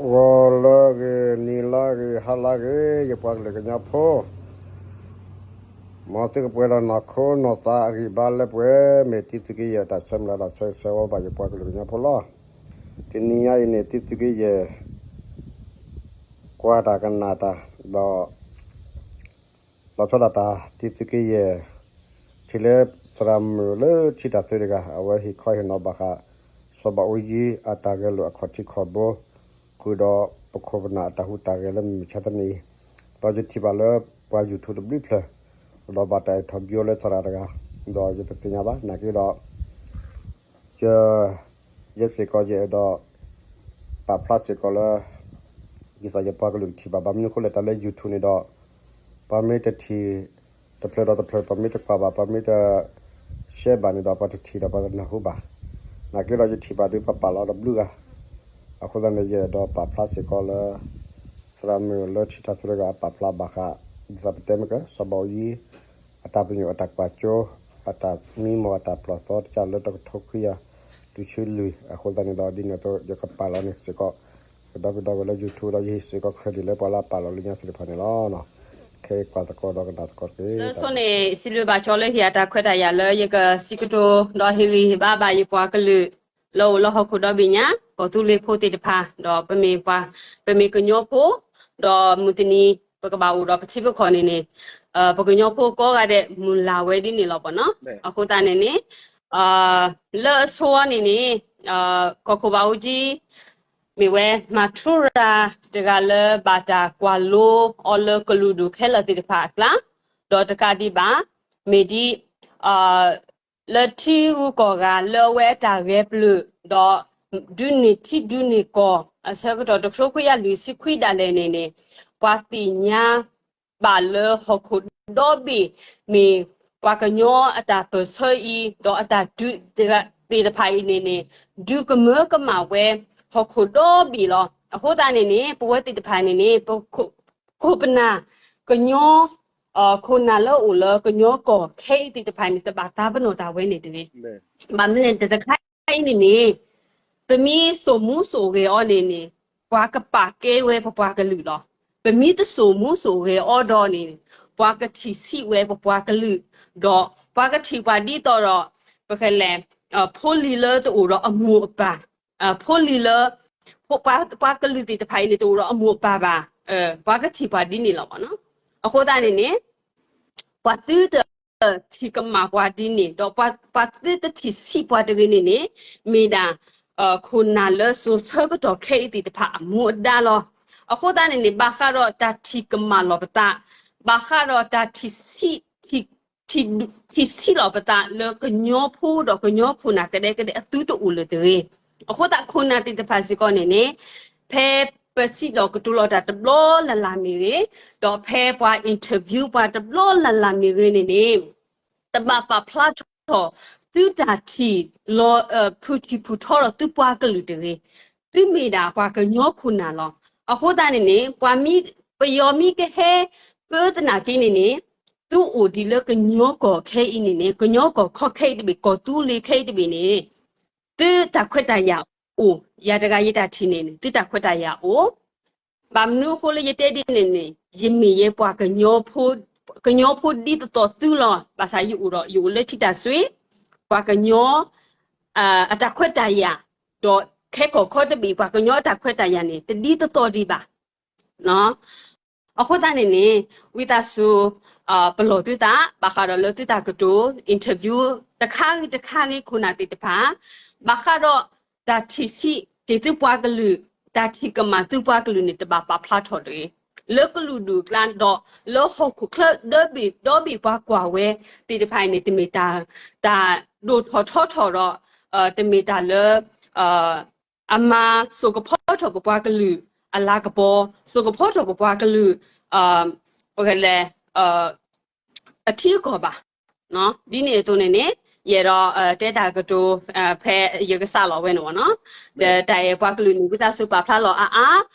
ဂီၤလၢအဂ့ၤ, နံၤလၢအဂ့ၤ, ဟါလၢအဂ့ၤ, ယပှၤကလုာ်ကညီဖိ, မ်သုကပှဲၤဒီးနီၢ်ခိနီၢ်သးအဂံၢ်အဘါလၢပှဲၤ, မ့ၢ်တံသုးက့ယဲၢ်တၢ်ဆၢမုၢ်လၢ်ဒီးဆၢဂ့ၤဆၢဝါဘၣ်ယပှၤကလုာ်ကညီဖိလီၤ. တနံၤညါအံၤန့ၣ် တံသုးက့ယဲၢ် ကွၢ်တၢ်ကနၣ်တၢ် ဒီး လီၤဆီဒၣ်တၢ် တံသုးက့ယဲၢ် ထံၣ်လၢသရၣ်မုၣ်လၢထံတၢ်သုးတဂၤ အဝဲဟ့ၣ်ခီဟ့ၣ်နီၤဘၣ်ဃး စီၤဘၣ်အူကၠံအတၢ်ဂဲၤလိာ်အခီၣ်ထံးခီၣ်ဘိ ဃုာ်ဒီးပခိၣ်ပနၢ်အတၢ်ဟူးတၢ်ဂဲၤလၢမုၢ်မဆါတနံၤအံၤ, ဒီးယထံၣ်ဘၣ်လၢပှၤ YouTube တဘျုးဖျၢၣ် ဒီးဘၣ်တၢ်အဲၣ်ထီၣ်ဘံလၢသရၣ်တဂၤ, ဒီးယတသ့ၣ်ညါဘၣ် နာ်က့ဒီး ယ ယဲစ့ၢ်ကီးယအဲၣ်ဒိး ပာ်ဖျါစ့ၢ်ကီးလၢ ဒ်သိးယပှၤကလုာ်ကထံၣ်ဘၣ် ဘၣ်မနုၤအဃိလဲၣ် တၢ်လၢ YouTube န့ၣ်ဒီး ပှၤမ့ၢ်တထံၣ်တဖျၢၣ်ဒီးတဖျၢၣ် ပှၤမ့ၢ်တကွၢ်ဘၣ် ပှၤမ့ၢ်တ share ဘၣ်န့ၣ်ဒီး ပှၤတထံၣ်ဒီးပှၤတနၢ်ဟူဘၣ်. နာ်က့ဒီးယထံၣ်ဘၣ်ဒီးပှၤပာ်လီၤဒီးဘျုးဂၤ, အဃိသတးန့ၣ် ယအဲၣ်ဒိးပာ်ဖျါစ့ၢ်ကီးလၢ သရၣ်မုၣ်လၢထံထၣ်သုးတဂၤအပာ်ဖျါဘၣ်ဃး ဒ်သိးပတဲမ့ၢ်က စီၤဘၣ်အူကၠံ အတၢ်ပညိၣ်အတၢ်ကွၢ်စိ အတၢ်မံမီၢ်အတၢ်ပျီၢ်သီ တကးလၢတကထိခွံကယၤလွံၢ်ဆံလွံၢ် အဃိသတးန့ၣ်ဒီး ဒ်န့ၣ်အသိး ယကပာ်လီၤန့ၣ်စ့ၢ်ကီး ကဒီကဒီဝဲလၢ YouTube ဒီးယဟ့ၣ်စ့ၢ်ကီး credit လၢပှၤလၢအပာ်လီၤလၢညါသ့ၣ်တဖၣ်န့ၣ်လီၤ. ခဲအံၤကွၢ်သကိးဒီးကနၣ်သကိးတက့ၢ်. လၢအဆိန့ၣ် စံးဘျုးဘၣ်ကၠီလၢဟ့ၣ်အတၢ်ခွဲးတၢ်ယာ်လၢယကစံးကတိၤ ဒီးဟ့ၣ်ဂံၢ်ဟ့ၣ်ဘါဘၣ်ယပှၤကလုာ် လၢအိၣ်လၢဟီၣ်ခိၣ်ဒီဘ့ၣ်ညါ ကီၢ်သူလ့ၤဖိသ့ၣ်တဖၣ် ဒီးပမ့ၢ်ပှၤ ပမ့ၢ်ကညီဖိ ဒီးမုၢ်တနံၤ ပကဘၣ်အိၣ်ဒီးပထံပကီၢ်န့ၣ်န့ၣ် ပကညီဖိကိးဂၤဒဲးမုၢ်လၢ်ဝဲဒ်န့ၣ်လီၤပှၤနီၤ. အဃိသတးန့ၣ်န့ၣ် လၢအဆိန့ၣ်န့ၣ် ကီၢ်ခိၣ်ဘၣ်အူကၠံ မ့ၢ်ဝဲ မၤထူရၤ တဂၤလၢဘၣ်တၢ်ကွၢ်လိအီၤလၢကလုာ်ဒူၣ်ခဲလၢာ်သ့ၣ်တဖၣ်အကျါ, ဒီးတကးဒံးဘၣ် မ့ၢ်ဒ် လၢထံဂုၤကီၢ်ဂၤလၢအဝဲအတၢ်ဂဲၤပျုၢ် ဒီး ဒုးန့ၢ်ထံဒုးန့ၢ်ကီၢ် အဆၢကတီၢ်တကထိခွံကယၤလွံၢ်ဆံခွံဒၣ်လဲာ်န့ၣ်န့ၣ် ပှၤသ့ၣ်ညါ ဘၣ်လၢဟီၣ်ခိၣ်ဒီဘ့ၣ် မ့ၢ်ပှၤကညီအတၢ်ပၢၢ်ဆၢအံၤ ဒီးအတၢ်ဒုးသ့ၣ်တဖၣ်အံၤန့ၣ်န့ၣ် ဒုးကမၢကမၣ်ဝဲဟီၣ်ခိၣ်ဒီဘ့ၣ်လီၤ. အဃိသတးန့ၣ်န့ၣ် ပဝဲသ့ၣ်တဖၣ်န့ၣ်န့ၣ် ပခိၣ်ပနၢ် ကညီ ခိၣ်နၢ်လၢအအိၣ်လၢကညီကီၢ်ခဲအံၤသ့ၣ်တဖၣ်န့ၣ် တဘၣ်သးပနီၣ်တၢ်ဝဲန့ၣ်တဂ့ၤ. ဘၣ်မနုၤလဲၣ် တခါအံၤန့ၣ်န့ၣ် ပမ့ၢ်စိာ်မူစိာ်ဂဲၤအီၤန့ၣ်န့ၣ် ပှၤကပာ်ကဲဝဲပပှၤကလုာ်လီၤ. ပမ့ၢ်တစိာ်မူစိာ်ဂဲၤအီၤဒီးန့ၣ် ပှၤကထံၣ်ဆံးဝဲပပှၤကလုာ်, ဒီးပှၤကထံၣ်ပှၤဒ်သိးဒီး ပကလဲၤ ဖိလံၤလၢတအိၣ်ဒီးအမိၢ်အပၢ်, ဖိလံၤလၢ ပှၤကလုာ်သ့ၣ်တဖၣ်အံၤန့ၣ် တအိၣ်ဒီးအမိၢ်အပၢ်ဘၣ်, ပှၤကထံၣ်ပှၤဒ်န့ၣ်လီၤ. အဃိသတးန့ၣ်န့ၣ် ပှၤသုတထံၣ်ကမၣ်ပှၤဒ်န့ၣ် ဒီးပှၤသုတထံၣ်ဆံးပှၤတဂ့ၤန့ၣ်န့ၣ် မ့ၢ်ဒၣ် ခိၣ်နၢ်လၢစိာ်ဆၢကတီၢ်ခဲအံၤသ့ၣ်တဖၣ်အမူအဒါလီၤ. အဃိသတးန့ၣ်န့ၣ် ဘၣ်ဃးဒီးတၢ်ထံၣ်ကမၣ်လီၤပသး, ဘၣ်ဃးဒီးတၢ်ထံၣ်ဆံး ထံၣ်ဆံးလီၤပသးလၢကညီဖိဒီးကညီခိၣ်နၢ်ကဒဲကဒဲအသုတအိၣ်လၢၤတဂ့ၤ. အဃိသတးခိၣ်နၢ်သ့ၣ်တဖၣ်စ့ၢ်ကီးန့ၣ်န့ၣ် ဖဲပစံးဒီးကတိၤလီၤတၢ်တဘျီလၢ်လၢ်မ့ၢ်ဂ့ၤ, ဒီးဖဲပှၤ interview ပှၤတဘျီလၢ်လၢ်မ့ၢ်ဂ့ၤန့ၣ်န့ၣ် တဘၣ်ပာ်ဖျါထီၣ် သုတၢ်ထံၣ်လီၤ ဖုၣ်ထံၣ်ဖုၣ်ထီဒီးသုပှၤကလုာ်တဂ့ၤ. သုမ့ၢ်ဒၣ်ပှၤကညီခိၣ်နၢ်လီၤ. အဃိသတးန့ၣ်န့ၣ် ပှၤမ့ၢ် ပယီၤမ့ၢ်ကဟဲ ပသနာ်က့န့ၣ်န့ၣ် သုအိၣ်ဒံးလၢကညီကီၢ်ခဲအံၤန့ၣ်န့ၣ် ကညီကီၢ်ခီခဲအံၤတဘ့ၣ် ကီၢ်သူလ့ၤခဲအံၤတဘ့ၣ်န့ၣ် သုတၢ်ခွဲးတၢ်ယာ်အိၣ်, ယၤတဂၤယတၢ်ထံၣ်န့ၣ်န့ၣ် သုတၢ်ခွဲးတၢ်ယာ်အိၣ်. ဘၣ်မနုၤအဃိလၢယတဲဒ်န့ၣ်န့ၣ် ယမ့ၢ်ယဲပှၤကညီဖိ, ကညီဖိဒ်သိးသိးသုလီၤ. ဘၣ်ဆၣ်ယအိၣ်ဒီး ယအိၣ်လၢထံတၢ်စွ့, ပှၤကညီ အတၢ်ခွဲးတၢ်ယာ်, ဒီးခဲကီၢ်ခီတဘ့ၣ် ပှၤကညီအတၢ်ခွဲးတၢ်ယာ်န့ၣ် တဒ်သိးသိးဒံးဘၣ်. အဃိသတးန့ၣ်န့ၣ် ဝံသးစူၤ ပလီၢ်သုသး ဘၣ်ဃးဒီးလၢသုတၢ်ကတိၤ interview တခါဂ့ၤတခါဂ့ၤ ခိၣ်နၢ်သ့ၣ်တဖၣ် ဘၣ်ဃးဒီးတၢ်ထံၣ်ဆံးက့ၤသုပှၤကလုာ်, တၢ်ထံၣ်ကမၣ်သုပှၤကလုာ်န့ၣ် တဘၣ်ပာ်ဖျါထီၣ်တဂ့ၤ. လၢကလုာ်ဒူၣ်အကျါဒီး လၢဟီၣ်ခိၣ်ချၢဒီဘ့ၣ်ဒီဘ့ၣ်ပှၤကွၢ်ဝဲသ့ၣ်တဖၣ်အံၤန့ၣ် တမ့ၢ်တၢ် တၢ်ဒိၣ်ထီၣ်ထီထီၣ်ဒီး တမ့ၢ်တၢ်လၢ အမၤစိာ်ကဖီထီၣ်ပပှၤကလုာ်အလၤကပီၤ, စိာ်ကဖီထီၣ်ပပှၤကလုာ် ပကလဲၤ အထံအကီၢ်ဘၣ်. ဒ်န့ၣ်အသိးန့ၣ်န့ၣ် ယအဲၣ်ဒိးတဲတၢ်ကတိၤ ဖဲယကစးလီၤဝဲန့ၣ်ဝဲနီၤ, ဒီးတၢ်အဲၣ်ပှၤကလုာ်န့ၣ် ဝံသးစူၤပာ်ဖျါလီၤအါအါ,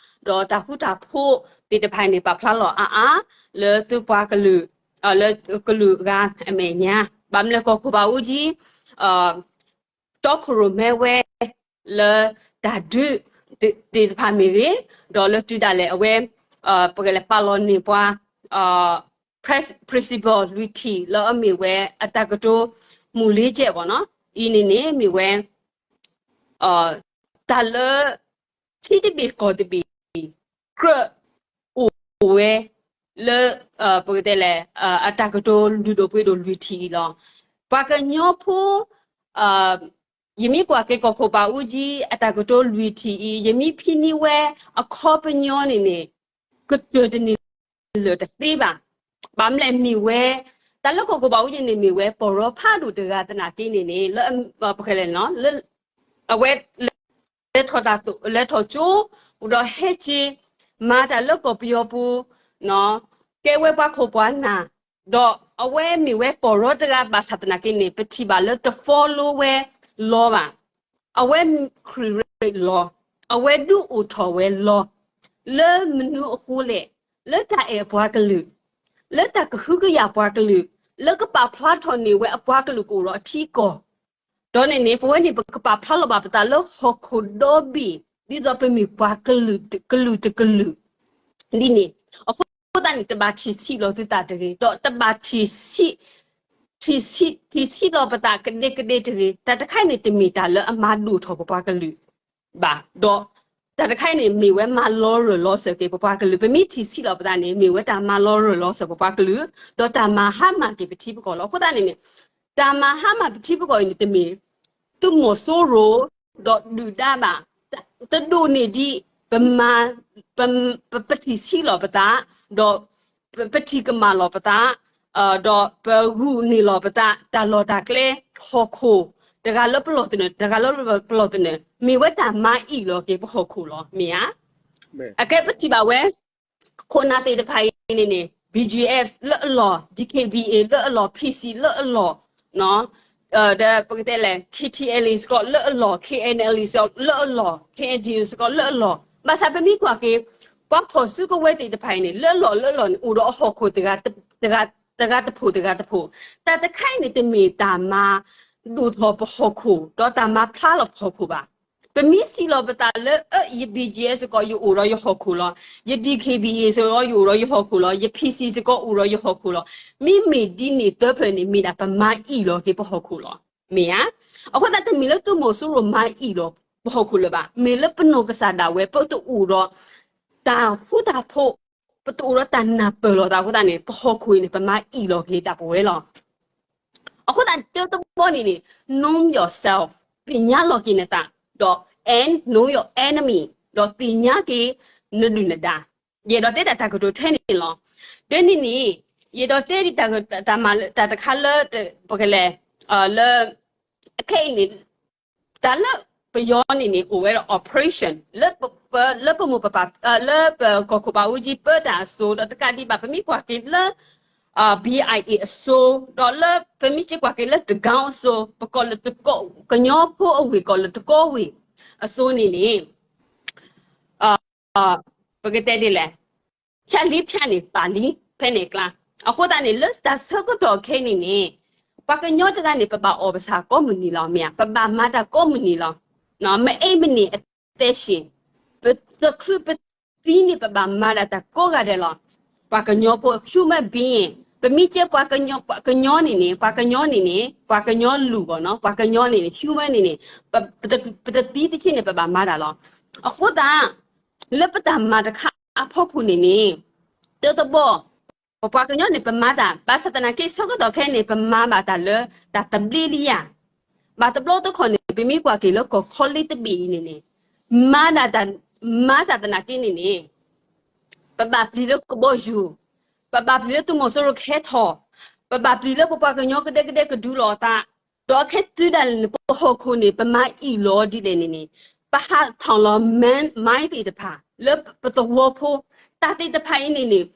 ဒီးတၢ်ဃူတၢ်ဖိးသ့ၣ်တဖၣ်န့ၣ် ပာ်ဖျါလီၤအါအါ လၢသုပှၤကလုာ် လၢကလုာ်အဂၤအမဲာ်ညါ, ဘၣ်မနုၤလဲၣ် ကီၢ်ခိၣ်ဘၣ်အူကၠံ တီခိၣ်ရိၣ်မဲဝဲ လၢတၢ်ဒုး သ့ၣ်တဖၣ်မ့ၢ်ဂ့ၤ, ဒီးလၢတုၤဒၣ်လဲာ်အဝဲ ပကလဲၤပာ်လီၤန့ၢ်ပှၤ principle လွံၢ်ထံၣ် လၢအမ့ၢ်ဝဲအတၢ်ကတိၤမူၤလ့ကဲးဘၣ်နီၤ, အံၤန့ၣ်န့ၣ် မ့ၢ်ဝဲ တၢ်လၢ ထံတဘ့ၣ်ကီၢ်တဘ့ၣ် ကြၢးအိၣ်ဝဲ လၢ ပကတဲလဲၣ် အတၢ်ကတိၤလုၢ်ဒိၣ်ပှ့ၤဒိၣ်လွံၢ်ထံၣ်အံၤလီၤ. ပှၤကညီဖိ ယမ့ၢ်ကွၢ်က့ၤကီၢ်ခိၣ်ဘးအူကၠံ အတၢ်ကတိၤလွံၢ်ထံၣ်အံၤ ယမ့ၢ်ဖံးန့ၢ်ဝဲအခီပညီန့ၣ်န့ၣ် ကတၢၢ်တန့ၢ်လၢာ်တသ့ဘၣ်. ဘၣ်မနုၤလဲၣ်မ့ၢ်ဝဲ တၢ်လၢကီၢ်ခိၣ်ဘးအူကၠံန့ၣ် မ့ၢ်ဝဲပီၢ်ရီဖးဒိၣ်တဂၤသနာ်က့န့ၣ်န့ၣ် လၢ ပကလဲၣ်နီၤ လၢ အဝဲ လဲၤထီၣ်တၢ်သိၣ် လဲၤထီၣ်ကၠိ ဒီးဟဲက့ၤ မၤတၢ်လၢကီၢ်ပယီၤပူၤ ကဲဝဲပှၤခိၣ်ပှၤနၢ်, ဒီးအဝဲမ့ၢ်ဝဲပီၢ်ရီတဂၤဘၣ်ဆၣ်သနာ်က့န့ၣ် ပထံၣ်ဘၣ်လၢတ follow ဝဲ law ဘၣ်. အဝဲ create law, အဝဲဒုးအိၣ်ထီၣ်ဝဲ law လၢမနုၤအဃိလဲၣ်, လၢတၢ်အဲၣ်အပှၤကလုာ်, လၢတၢ်ကဟုကယာ်ပှၤကလုာ်, လၢကပာ်ဖျါထီၣ်န့ၢ်ဝဲအပှၤကလုာ်ကအိၣ်ဒီးအထံအကီၢ် ဒီးန့ၣ်န့ၣ် ပဝဲန့ၣ် ပကပာ်ဖျါလီၤဘၣ်ပသးလၢဟီၣ်ခိၣ်ဒီဘ့ၣ် ဒ်သိးပမ့ၢ်ပှၤကလုာ်တကလုာ် ဒ်န့ၣ် အဃိသတးန့ၣ် တဘၣ်ထံၣ်ဆံးလီၤသုသးတဂ့ၤ, ဒီးတဘၣ်ထံၣ်ဆံး ထံၣ်ဆံး ထံၣ်ဆံးလီၤပသးကဒဲကဒဲတဂ့ၤ. တၢ်တခါအံၤန့ၣ် တမ့ၢ်တၢ်လၢအမၤဒိၣ်ထီၣ်ပပှၤကလုာ်ဘၣ်, ဒီးတၢ်တခါအံၤန့ၣ် မ့ၢ်ဝဲမၤလီၤရၢၢ်လီၤစၢၤက့ၤပပှၤကလုာ်. ပမ့ၢ်ထံၣ်ဆံးလီၤပသးန့ၣ် မ့ၢ်ဝဲတၢ်မၤလီၤရၢၢ်လီၤစၢၤပပှၤကလုာ်, ဒီးတၢ်မၤဟါမၢ်က့ၤပထံပကီၢ်လီၤ. အဃိသတးန့ၣ်န့ၣ် တၢ်မၤဟါမၢ်ပထံပကီၢ်အံၤန့ၣ် တမ့ၢ် သုးမီၤစိရိၤ ဒီးဒုၣ်ဒါဘၣ်, တဒိၣ်န့ၢ်ဒံး ပမၤ ပ ပထံၣ်ဆံးလီၤပသး, ဒီး ပ ပထံၣ်ကမၣ်လီၤပသး, ဒီးပဂုာ်န့ၢ်လီၤပသး တၢ်လီၢ်တၢ်ကျဲ ဟီၣ်ခိၣ် တဂၤလၢပလီၢ်သနၢၣ် တဂၤလၢပလီၢ်သနၢၣ် မ့ၢ်ဝဲတၢ်မၤအံၣ်လီၤက့ၤပဟီၣ်ခိၣ်လီၤ မ့ၢ်ဧါ. အကဲပထံၣ်ဘၣ်ဝဲ ခိၣ်နၢ်သ့ၣ်တဖၣ်အံၤန့ၣ်န့ၣ် BGF လၢအလီၢ်, DKBA လၢအလီၢ်, PC လၢအလီၢ်, ဒီးပကတဲလဲၣ် KTLA စ့ၢ်ကီးလၢအလီၢ်, KNLA စ့ၢ်ကီးလၢအလီၢ်, KNDO စ့ၢ်ကီးလၢအလီၢ်. ဘၣ်ဆၣ်ပမ့ၢ်ကွၢ်က့ၤ ပှၤဖီၣ်စုကဝဲၤသ့ၣ်တဖၣ်အံၤန့ၣ် လၢအလီၢ်လၢအလီၢ်န့ၣ် အိၣ်ဒီးအဟီၣ်ခိၣ်တဂၤတ တဂၤတဖှိၣ်တဂၤတဖှိၣ်. တၢ်တခါအံၤန့ၣ် တမ့ၢ်တၢ်မၤဒိၣ်ထီၣ်ပဟီၣ်ခိၣ် ဒီးတၢ်မၤဖျါလီၤပဟီၣ်ခိၣ်ဘၣ်. ပမ့ၢ်စံးလီၤပသးလၢ အၢ ယ BGF စ့ၢ်ကီး ယအိၣ်ဒီးယဟီၣ်ခိၣ်လီၤ, ယ DKBA စ့ၢ်ကီး ယအိၣ်ဒီးယဟီၣ်ခိၣ်လီၤ, ယ PC စ့ၢ်ကီးအိၣ်ဒီးယဟီၣ်ခိၣ်လီၤ. မ့မ့ၢ်ဒ်န့ၣ်သၢဖျၢၣ်န့ၣ် မ့ၢ်ဒၣ်ပမၤအံၣ်လီၤက့ၤပဟီၣ်ခိၣ်လီၤ. မ့ၢ်ဧါ. အဃိသတးတမ့ၢ်လၢသုးမီၤစိရိၤမၤအံၣ်လီၤပဟီၣ်ခိၣ်လၢၤဘၣ်. မ့ၢ်လၢပနီၢ်ကစၢ်ဒၣ်ဝဲ ပတအိၣ်ဒီး တၢ်ဃူတၢ်ဖိး, ပတအိၣ်ဒီးတၢ်နၢ်ပၢၢ်လိာ်သးအဃိသတးန့ၣ် ပဟီၣ်ခိၣ်အံၤန့ၣ် ပမၤအံၣ်လီၤက့ၤဒၣ်ပဝဲလီၤ. အဃိသတးတၢတဘီန့ၣ်န့ၣ် know yourself သ့ၣ်ညါလီၤက့ၤနသး, ဒီး and know your enemy ဒီးသ့ၣ်ညါက့ၤနဒုၣ်နဒါ. ယအဲၣ်ဒိးတဲဒၣ်တၢ်ကတိၤထဲန့ၣ်လီၤ. တနံၤန့ၣ် ယအဲၣ်ဒိးတဲဒံးတၢ်က တၢ်မၤလၢ တၢ်တခါလၢ ပကလဲၤ လၢ ခဲအံၤန့ၣ် တၢ်လၢပယီၤန့ၣ်န့ၣ် အိၣ်ဝဲဒီး operation လၢပ လၢပမိၢ်ပပၢ် လၢပကီၢ်ခိၣ်ဘးအူကၠံပၢတၢ်အစိၤ ဒီးတကးဒံးဘၣ် ပမ့ၢ်ကွၢ်က့ၤလၢ BIA အစိၤ ဒီးလၢပမ့ၢ်က့ၤကွၢ်က့ၤလၢတကီအစိၤ ပကိးလၢတကီ ကညီဖိအဝ့ၢ်ကိးလၢတကီဝ့ၢ်အစိၤန့ၣ်န့ၣ် ပကတဲဒ်လဲၣ်, ဖၠၣ်လံဖၠၣ်န့ၣ် ပာ်လံဖဲန့ၣ်အကျါ. အဃိသတးန့ၣ် လၢတၢ်ဆၢကတီၢ်ခဲအံၤန့ၣ်န့ၣ် ပှၤကညီတဂၤန့ၣ် ပဘၣ်အီၣ်ပဆၣ်ကိးမုၢ်နံၤလီၤ မ့ၢ်ဧါ, ပဘၣ်မၤတၢ်ကိးမုၢ်နံၤလီၤ. မ့ၢ်အ့ၣ်မ့ၢ်န့ၣ် အသဲရှ့ၣ် ပတချုးပသံန့ၣ် ပဘၣ်မၤဒၣ်တၢ်ကိးဂၤဒဲးလီၤ. ပှၤကညီဖိ human being ပမ့ၢ်ကဲပှၤကညီ ပှၤကညီန့ၣ်န့ၣ် ပှၤကညီန့ၣ်န့ၣ် ပှၤကညီလူၤဘၣ်နီၤ ပှၤကညီန့ၣ်န့ၣ် human န့ၣ်န့ၣ် ပ ပတသံတဆ့န့ၣ် ပဘၣ်မၤတၢ်လီၤ. အဃိသတး လၢပတၢ်မၤတခါအဖီခိၣ်န့ၣ်န့ၣ် တၢတဘီ ပပှၤကညီန့ၣ် ပမၤတၢ် ဘၣ်ဆၣ်သနာ်က့ ဆၢကတီၢ်ခဲအံၤန့ၣ် ပမၤဘၣ်တၢ်လၢ တၢ်သဘျ့လံဧါ. ဘၣ်တဘျီတခီၣ်န့ၣ် ပမ့ၢ်ကွၢ်က့ၤလၢကီၢ်ခီလ့တဘ့ၣ်အံၤန့ၣ်န့ၣ် မၤဒၣ်တၢ် မၤတၢ်သနာ်က့န့ၣ်န့ၣ် ပဘၣ်ပျံၤလၢကဘီယူၤ, ပဘၣ်ပျံၤလၢသုးမီၤစိရိၤကဟဲထီၣ်, ပဘၣ်ပျံၤလၢပပှၤကညီကဒဲကဒဲကဒုးလိာ်အသး, ဒီးခဲတုၤဒၣ်လဲာ်န့ၣ် ပဟီၣ်ခိၣ်န့ၣ် ပမၤအံၣ်လီၤဒ်လဲၣ်န့ၣ်န့ၣ် ပဟးထီၣ်လီၤ mind သ့ၣ်တဖၣ် လၢပသဝီဖိ တၢ်သ့ၣ်တဖၣ်အံၤန့ၣ်န့ၣ်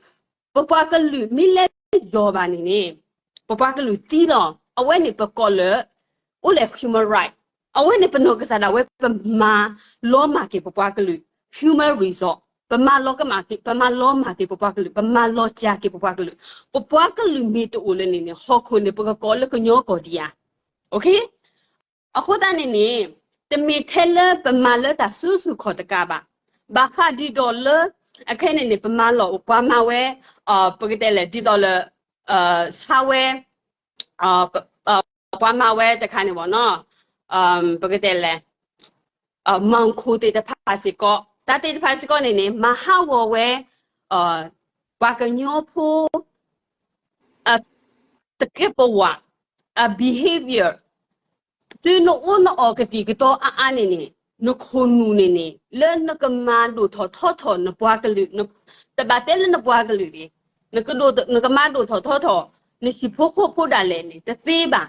ပပှၤကလုာ်မ့ၢ်လဲၤယီၤဘၣ်န့ၣ်န့ၣ် ပပှၤကလုာ်သံလီၤ. အဝဲန့ၣ်ပကိးလၢ အိၣ်လဲၣ် human right. အဝဲန့ၣ်ပနီၢ်ကစၢ်ဒၣ်ဝဲ ပမၤလီၤမၢ်က့ၤပပှၤကလုာ် human resource. ပမၤလီၤကမၢ်က့ၤ ပမၤလီၤမၢ်က့ၤပပှၤကလုာ် ပမၤလီၤစၢ်က့ၤပပှၤကလုာ်. ပပှၤကလုာ်မ့ၢ်တအိၣ်လၢၤန့ၣ်န့ၣ် ဟီၣ်ခိၣ်န့ၣ် ပကကိးလၢကညီကီၢ်ဒံးဧါ. အဃိသတးန့ၣ်န့ၣ် တမ့ၢ်ထဲလၢပမၤလၢတၢ်စုဆူၣ်ခီၣ်တကးဘၣ်. ဘၣ်ဃးဒ်သိးလၢ အခဲန့ၣ်န့ၣ် ပမၤလီၤအိၣ်ပှၤမၤဝဲ ပကတဲလဲၣ် ဒ်သိးလၢ ဆါဝဲ ပှၤမၤဝဲတခါန့ၣ်ဘၣ်နီၤ ပကတဲလဲၣ် မၤခိၣ်သ့ၣ်တဖၣ်စ့ၢ်ကီး တၢ်သ့ၣ်တဖၣ်စ့ၢ်ကီးန့ၣ်န့ၣ် မၤဟးဂီၤဝဲ ပှၤကညီဖိ တကဲပဝး အ behavior တုၤနအိၣ်နအီၣ်ကသံၣ်ကသီအါအါန့ၣ်န့ၣ် နခိၣ်နူာ်န့ၣ်န့ၣ် လၢနကမၤဒိၣ်ထီၣ်ထီထီၣ်နပှၤကလုာ် တဘၣ်တဲလၢနပှၤကလုာ်ဒၣ် နကမၤဒိၣ်ထီၣ်ထီထီၣ် နဟံၣ်ဖိဃီဖိဒၣ်လဲာ်န့ၣ် တသ့ဘၣ်.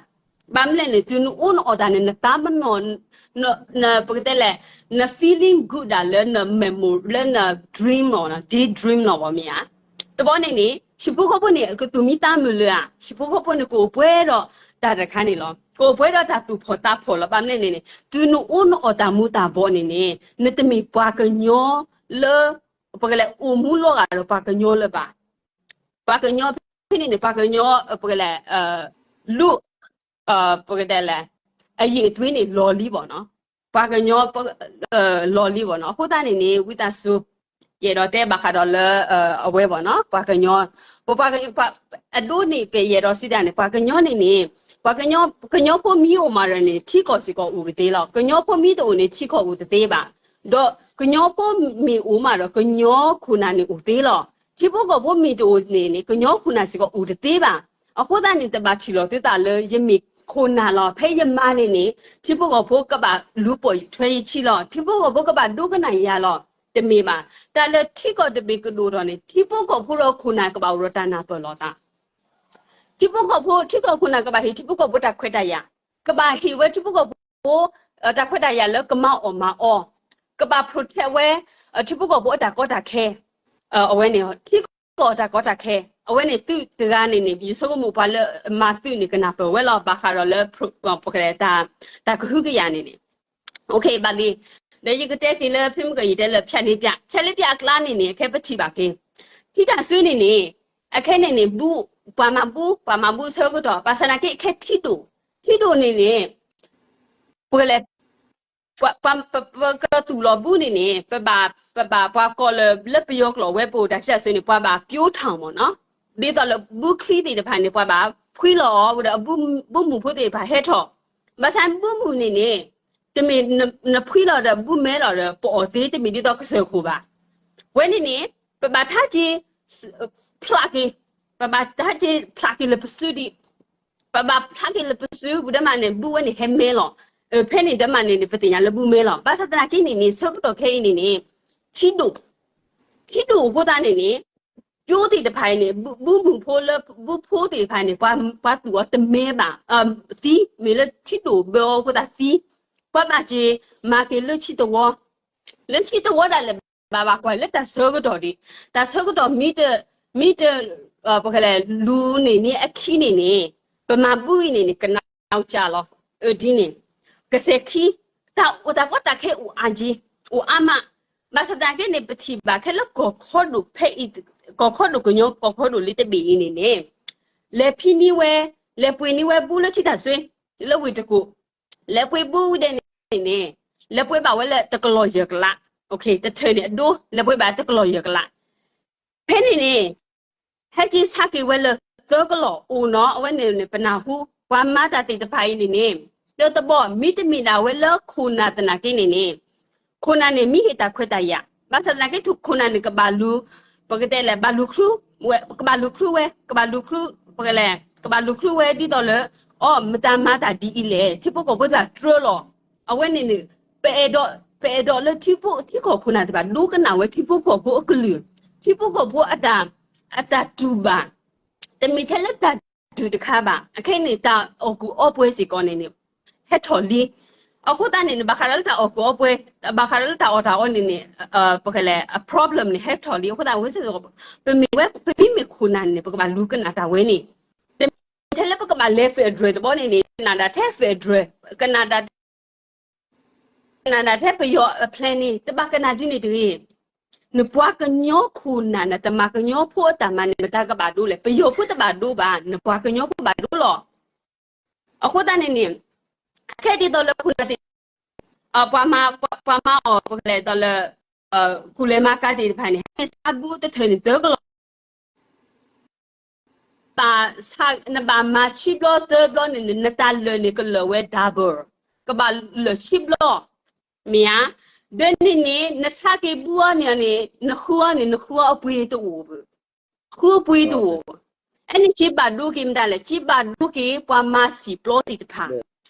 ဘၣ်မနုၤလဲၣ်န့ၣ် တုၤနအိၣ်နအီၣ်တၢ်န့ၣ် နသးပ့ၤနီၣ် ပကတဲလဲၣ် န feeling good ဒၣ်လၢန memo လၢန dream လီၤ daydream လီၤဘၣ်မ့ၢ်ဧါ. တဘျီန့ၣ်န့ၣ် ဟံၣ်ဖိဃီဖိန့ၣ် ကသူၣ်မံသးမုာ်လၢၤဧါ ဟံၣ်ဖိဃီဖိန့ၣ် ကအိၣ်ပှဲၤဒီးတၢ်တခါန့ၣ်လီၤ ကအိၣ်ပှဲၤဒီးတၢ်သူၣ်ဖှီၣ်သးဖှီၣ်လီၤ. ဘၣ်မနုၤလဲၣ်န့ၣ်န့ၣ် တုၤနအိၣ်နအီၣ်တၢ်မူၤတၢ်ဘှီးန့ၣ်န့ၣ် နတမ့ၢ်ပှၤကညီလၢ ပကလဲၤအိၣ်မူလီၤဂာ်ဒီးပှၤကညီလၢၤဘၣ်. ပှၤကညီဖဲန့ၣ်န့ၣ် ပှၤကညီ ပကလဲၤ လူ ပကတဲလဲၣ် အရည်အသွေးန့ၣ် လီၤလံဘၣ်နီၤ ပှၤကညီ လီၤလံဘၣ်နီၤ အဃိသတးန့ၣ်န့ၣ် ဝံသးစူၤ ယအဲၣ်ဒိးတဲဘၣ်ဃးဒီးလၢ အဝဲဘၣ်နီၤ ပှၤကညီ ပှၤ အဒိန့ၣ် ပယအဲၣ်ဒိးစံးတၢ်န့ၣ် ပှၤကညီန့ၣ်န့ၣ် ပှၤကညီ ကညီဖိမ့ၢ်အိၣ်မးဒီးန့ၣ် ထံကီၢ်စ့ၢ်ကီးအိၣ်ကသ့လီၤ. ကညီဖိမ့ၢ်တအိၣ်န့ၣ် ထံကီၢ်အိၣ်တသ့ဘၣ်. ဒီးကညီဖိမ့ၢ်အိၣ်မးဒီး ကညီခိၣ်နၢ်န့ၣ်အိၣ်သ့လီၤ. ထံဖိကီၢ်ဖိမ့ၢ်တအိၣ်န့ၣ်န့ၣ် ကညီခိၣ်နၢ်စ့ၢ်ကီးအိၣ်တသ့ဘၣ်. အဃိသတးန့ၣ် တဘၣ်ထံၣ်လီၤသုသးလၢယမ့ၢ်ခိၣ်နၢ်လီၤ. ဖဲယမၤန့ၣ်န့ၣ် ထံဖိကီၢ်ဖိကဘၣ်လူၤပိာ်ထွဲယခံလီၤ. ထံဖိကီၢ်ဖိကဘၣ်ဒိကနၣ်ယၤလီၤ. တမ့ၢ်ဘၣ်. တၢ်လၢထံကီၢ်တဘ့ၣ်ကဒိၣ်ထီၣ်န့ၣ် ထံဖိကီၢ်ဖိဒီးခိၣ်နၢ်ကဘၣ်အိၣ်ဒီးတၢ်နၢ်ပၢၢ်လီၤတၢ် ထံဖိကီၢ်ဖိ ထံကီၢ်ခိၣ်နၢ်ကဘၣ်ဟ့ၣ်ထံဖိကီၢ်ဖိတၢ်ခွဲးတၢ်ယာ်, ကဘၣ်ဟ့ၣ်ဝဲထံဖိကီၢ်ဖိ တၢ်ခွဲးတၢ်ယာ်လၢကမၤအီၣ်မၤအီ, ကဘၣ် protect ဝဲ ထံဖိကီၢ်ဖိအတၢ်ကီတၢ်ခဲ, အဝဲန့ၣ် ထံကီၢ်အတၢ်ကီတၢ်ခဲ, အဝဲန့ၣ်သုတဂၤန့ၣ်န့ၣ် ယဆိကမိၣ်ပှၤလၢမၤသုးန့ၣ် ကနၢ်ပၢၢ်ဝဲလီၤ ဘၣ်ဃးဒီးလၢ တၢ်ကဟုကယာ်န့ၣ်န့ၣ် ဘၣ်လံ. ဒီးယကတဲက့ၤလၢဖဲမုၢ်ကယံာ်တဲလၢ ဖြတ်လေးဖြတ်, ဖြတ်လေးဖြတ်အကျါန့ၣ်န့ၣ် အခဲပထံၣ်ဘၣ်က့ၤ ထံတၢ်စွ့န့ၣ်န့ၣ် အခဲန့ၣ်န့ၣ် ဘူ ပှၤမၤဘူ ပှၤမၤဘူဆၢကတီၢ် ဘၣ်ဆၣ်သနာ်က့ အခဲထံဒိၣ်, ထံဒိၣ်န့ၣ်န့ၣ် ပကလဲၤ ပကသူၣ်လီၤဘူန့ၣ်န့ၣ် ပဘၣ် ပဘၣ်ပှၤကိးလၢ လၢပယီၤကျိာ်ဝဲပအိၣ်တၢ်ထံတၢ်စွ့န့ၣ် ပှၤဘၣ်ပျိထီၣ်မ့ၢ်နီၤ, ဒ်သိးလၢဘူချံသ့ၣ်တဖၣ်န့ၣ် ပှၤဘၣ်ဖှံလီၤအီၤဒီး အဘူမုၢ်ဖိသ့ၣ်တဖၣ်ဟဲထီၣ်, ဘၣ်ဆၣ်ဘူမုၢ်န့ၣ်န့ၣ် တမ့ၢ်နဖှံလီၤဒီးဘူမဲလီၤဒီး ပအီၣ်သ့ တမ့ၢ်ဒ်သိးကစၢၢ်ခိၣ်ဘၣ်. ဝဲန့ၣ်န့ၣ် ပဘၣ်ထါက့ၤ ဖျးက့ၤ, ပဘၣ်ထါက့ၤဖျးက့ၤလၢပစုဒံး ပဘၣ်ဖျးက့ၤလၢပစု ဝံၤဒီးမးန့ၣ် ဘူဝဲန့ၣ်ဟဲမဲလီၤ. ဖဲန့ၣ်ဒီးမးန့ၣ်န့ၣ် ပသ့ၣ်ညါလၢဘူမဲလီၤ. ဘၣ်ဆၣ်သနာ်က့န့ၣ်န့ၣ် ဆၢကတီၢ်ခဲအံၤန့ၣ်န့ၣ် ထံဒိၣ်, ထံဒိၣ်အဃိသတးန့ၣ်န့ၣ် ပျိသ့ၣ်တဖၣ်အံၤန့ၣ် ဘူမုၢ်ဖိလၢ ဘူဖိသ့ၣ်တဖၣ်န့ၣ် ပှၤသူၣ်အီၤတမဲဘၣ်, သံ, မ့ၢ်လၢထံဒိၣ်ဘၢအီၤအဃိသတးသံ, ပှၤဘၣ်က့ၤမၤက့ၤလၢထံသဝီ လၢထံသဝီဒၣ်လဲာ် ဘၣ်ဘၣ်ကွၢ်လၢတၢ်ဆၢကတီၢ်ဒံး, တၢ်ဆၢကတီၢ်မ့ၢ်တ မ့ၢ်တ ပကလဲၤလူၤန့ၢ်န့ၢ်အခံန့ၣ်န့ၣ် ပမၤဘူအံၤန့ၣ်န့ၣ် ကနၣ်ကၢ်လီၤ. အဒ်န့ၣ် ကစဲးခံ တၢ်အိၣ်တၢ်ကီတၢ်ခဲအိၣ်အါက့, အိၣ်အါမး, ဘၣ်ဆၣ်သနာ်က့န့ၣ် ပထံၣ်ဘၣ်ခဲလၢကီၢ်ခီဒိၣ်ဖဲအံၤ, ကီၢ်ခီဒိၣ်ကညီ ကီၢ်ခီဒိၣ်လံတဘ့ၣ်အံၤန့ၣ်န့ၣ် လဲၤဖံန့ၢ်ဝဲ, လဲၤပှ့ၤန့ၢ်ဝဲဘူလၢထံတၢ်စွ့ လၢဝ့ၢ်တကူၣ် လဲၤပှ့ၤဘူဝံၤဒီးန့ၣ်န့ၣ် လဲၤပှ့ၤဘၣ်ဝဲလၢတကလီၢ်ယဲၢ်ကလး, တထၢၣ်န့ၣ်အဒိ လဲၤပှ့ၤဘၣ်တကလီၢ်ယဲၢ်ကလး. ဖဲန့ၣ်န့ၣ် ဟဲက့ၤဆါက့ၤဝဲလၢသၢကလီၢ်အိၣ်နီၤ, အဝဲန့ၣ်န့ၣ် ပနၢ်ဟူ ပှၤမၤတၢ်သ့ၣ်တဖၣ်အံၤန့ၣ်န့ၣ် တၢ်တဘီ မ့တမ့ၢ်ဒၣ်ဝဲလၢခိၣ်နၢ်သနာ်က့န့ၣ်န့ၣ် ခိၣ်နၢ်န့ၣ် မ့ၢ်ဟ့ၣ်တၢ်ခွဲးတၢ်ယာ် ဘၣ်ဆၣ်သနာ်က့ ခိၣ်နၢ်န့ၣ် ကဘၣ်လူၤ, ပကတဲလဲၣ် ဘၣ်လူၤချုဝဲ, ကဘၣ်လူၤချုဝဲ, ကဘၣ်လူၤချု ပကလဲၤ ကဘၣ်လူၤချုဝဲဒ်သိးလၢ အီ မတၤမၤတၢ်ဒ်အံၤလဲၣ်, ထံဖိကီၢ်ဖိသ့ၣ်တဖၣ်တြၢလီၤ. အဝဲန့ၣ်န့ၣ် ပအဲၣ်ဒိး, ပအဲၣ်ဒိးလၢထံဖိ ထံကီၢ်ခိၣ်နၢ်သ့ၣ်တဖၣ် ဒိကနၣ်ဝဲထံဖိကီၢ်ဖိအကလုၢ်, ထံဖိကီၢ်ဖိအတၢ်, အတၢ်တူၢ်ဘၣ်, တမ့ၢ်ထဲလၢတၢ်ဒုးတခါဘၣ်. အခဲအံၤန့ၣ် တၢ်အီၣ်ကူၣ်အီပှဲၤစ့ၢ်ကီးန့ၣ်န့ၣ် ဟဲထီၣ်လံ. အဃိသတးန့ၣ်န့ၣ် ဘၣ်ဃးဒီးလၢတၢ်အီၣ်ကူၣ်အီပှဲၤ, ဘၣ်ဃးဒီးလၢတၢ်အီၣ်တၢ်အီန့ၣ်န့ၣ် ပကလဲၤ အ problem န့ၣ် ဟဲထီၣ်လံ. အဃိသတး ဝဲစ့ၢ်ကီး ပမ့ၢ်ဝဲ ပမ့မ့ၢ်ခိၣ်နၢ်န့ၣ် ပကဘၣ်လူၤကနၣ်တၢ်ဝဲန့ၣ်, တမ့ၢ်ထဲလၢပကဘၣ်လဲၤ federal တဘျီန့ၣ်န့ၣ် ကနၣ်ဒၣ်ထဲ federal, ကနၣ်ဒၣ် ကနၣ်ဒၣ်ထဲပယီၤအ plan န့ၣ် တဘၣ်ကနၣ်ဒ်န့ၣ်တဂ့ၤ. နပှၤကညီခိၣ်နၢ် နတမၤကညီဖိအတၢ်မၤန့ၣ် မတၤကဘၣ်ဒိလဲၣ်. ပယီၤဖိတဘၣ်ဒိဘၣ်, နပှၤကညီဖိဘၣ်ဒိလီၤ. အဃိသတးန့ၣ်န့ၣ် ခဲဒ်သိးလၢခိၣ်နၢ်သ့ၣ် ပှၤမၤအီၣ်ပလဲၤဒီးလၢ ကူၣ်လဲၤမၤကၤသ့ၣ်တဖၣ်န့ၣ် ဟဲဆါဘူတထၢၣ်န့ၣ်တၢ်ကလီၤ နဘၣ်မၤဆံဘျီသၢဘျီန့ၣ် နတၢ်လၢာ်န့ၣ်ကလၢာ်ဝဲ double ကဘၣ်လၢာ်ဆံဘျီ မ့ၢ်ဧါ. ဒီးန့ၣ်န့ၣ် နဆါက့ၤဘူအီၤန့ၣ်န့ၣ် နဃုအီၤန့ၣ် နဃုအီၤအပှ့ၤတအိၣ်ဘၣ် ဃုအပှ့ၤတအိၣ်ဘၣ်. အဲန့ၣ်စ့ဘၣ်ဒိက့ၤမတၤလဲၣ်, စ့ဘၣ်ဒိက့ၤပှၤမၤစံာ်ပျီသ့ၣ်တဖၣ်.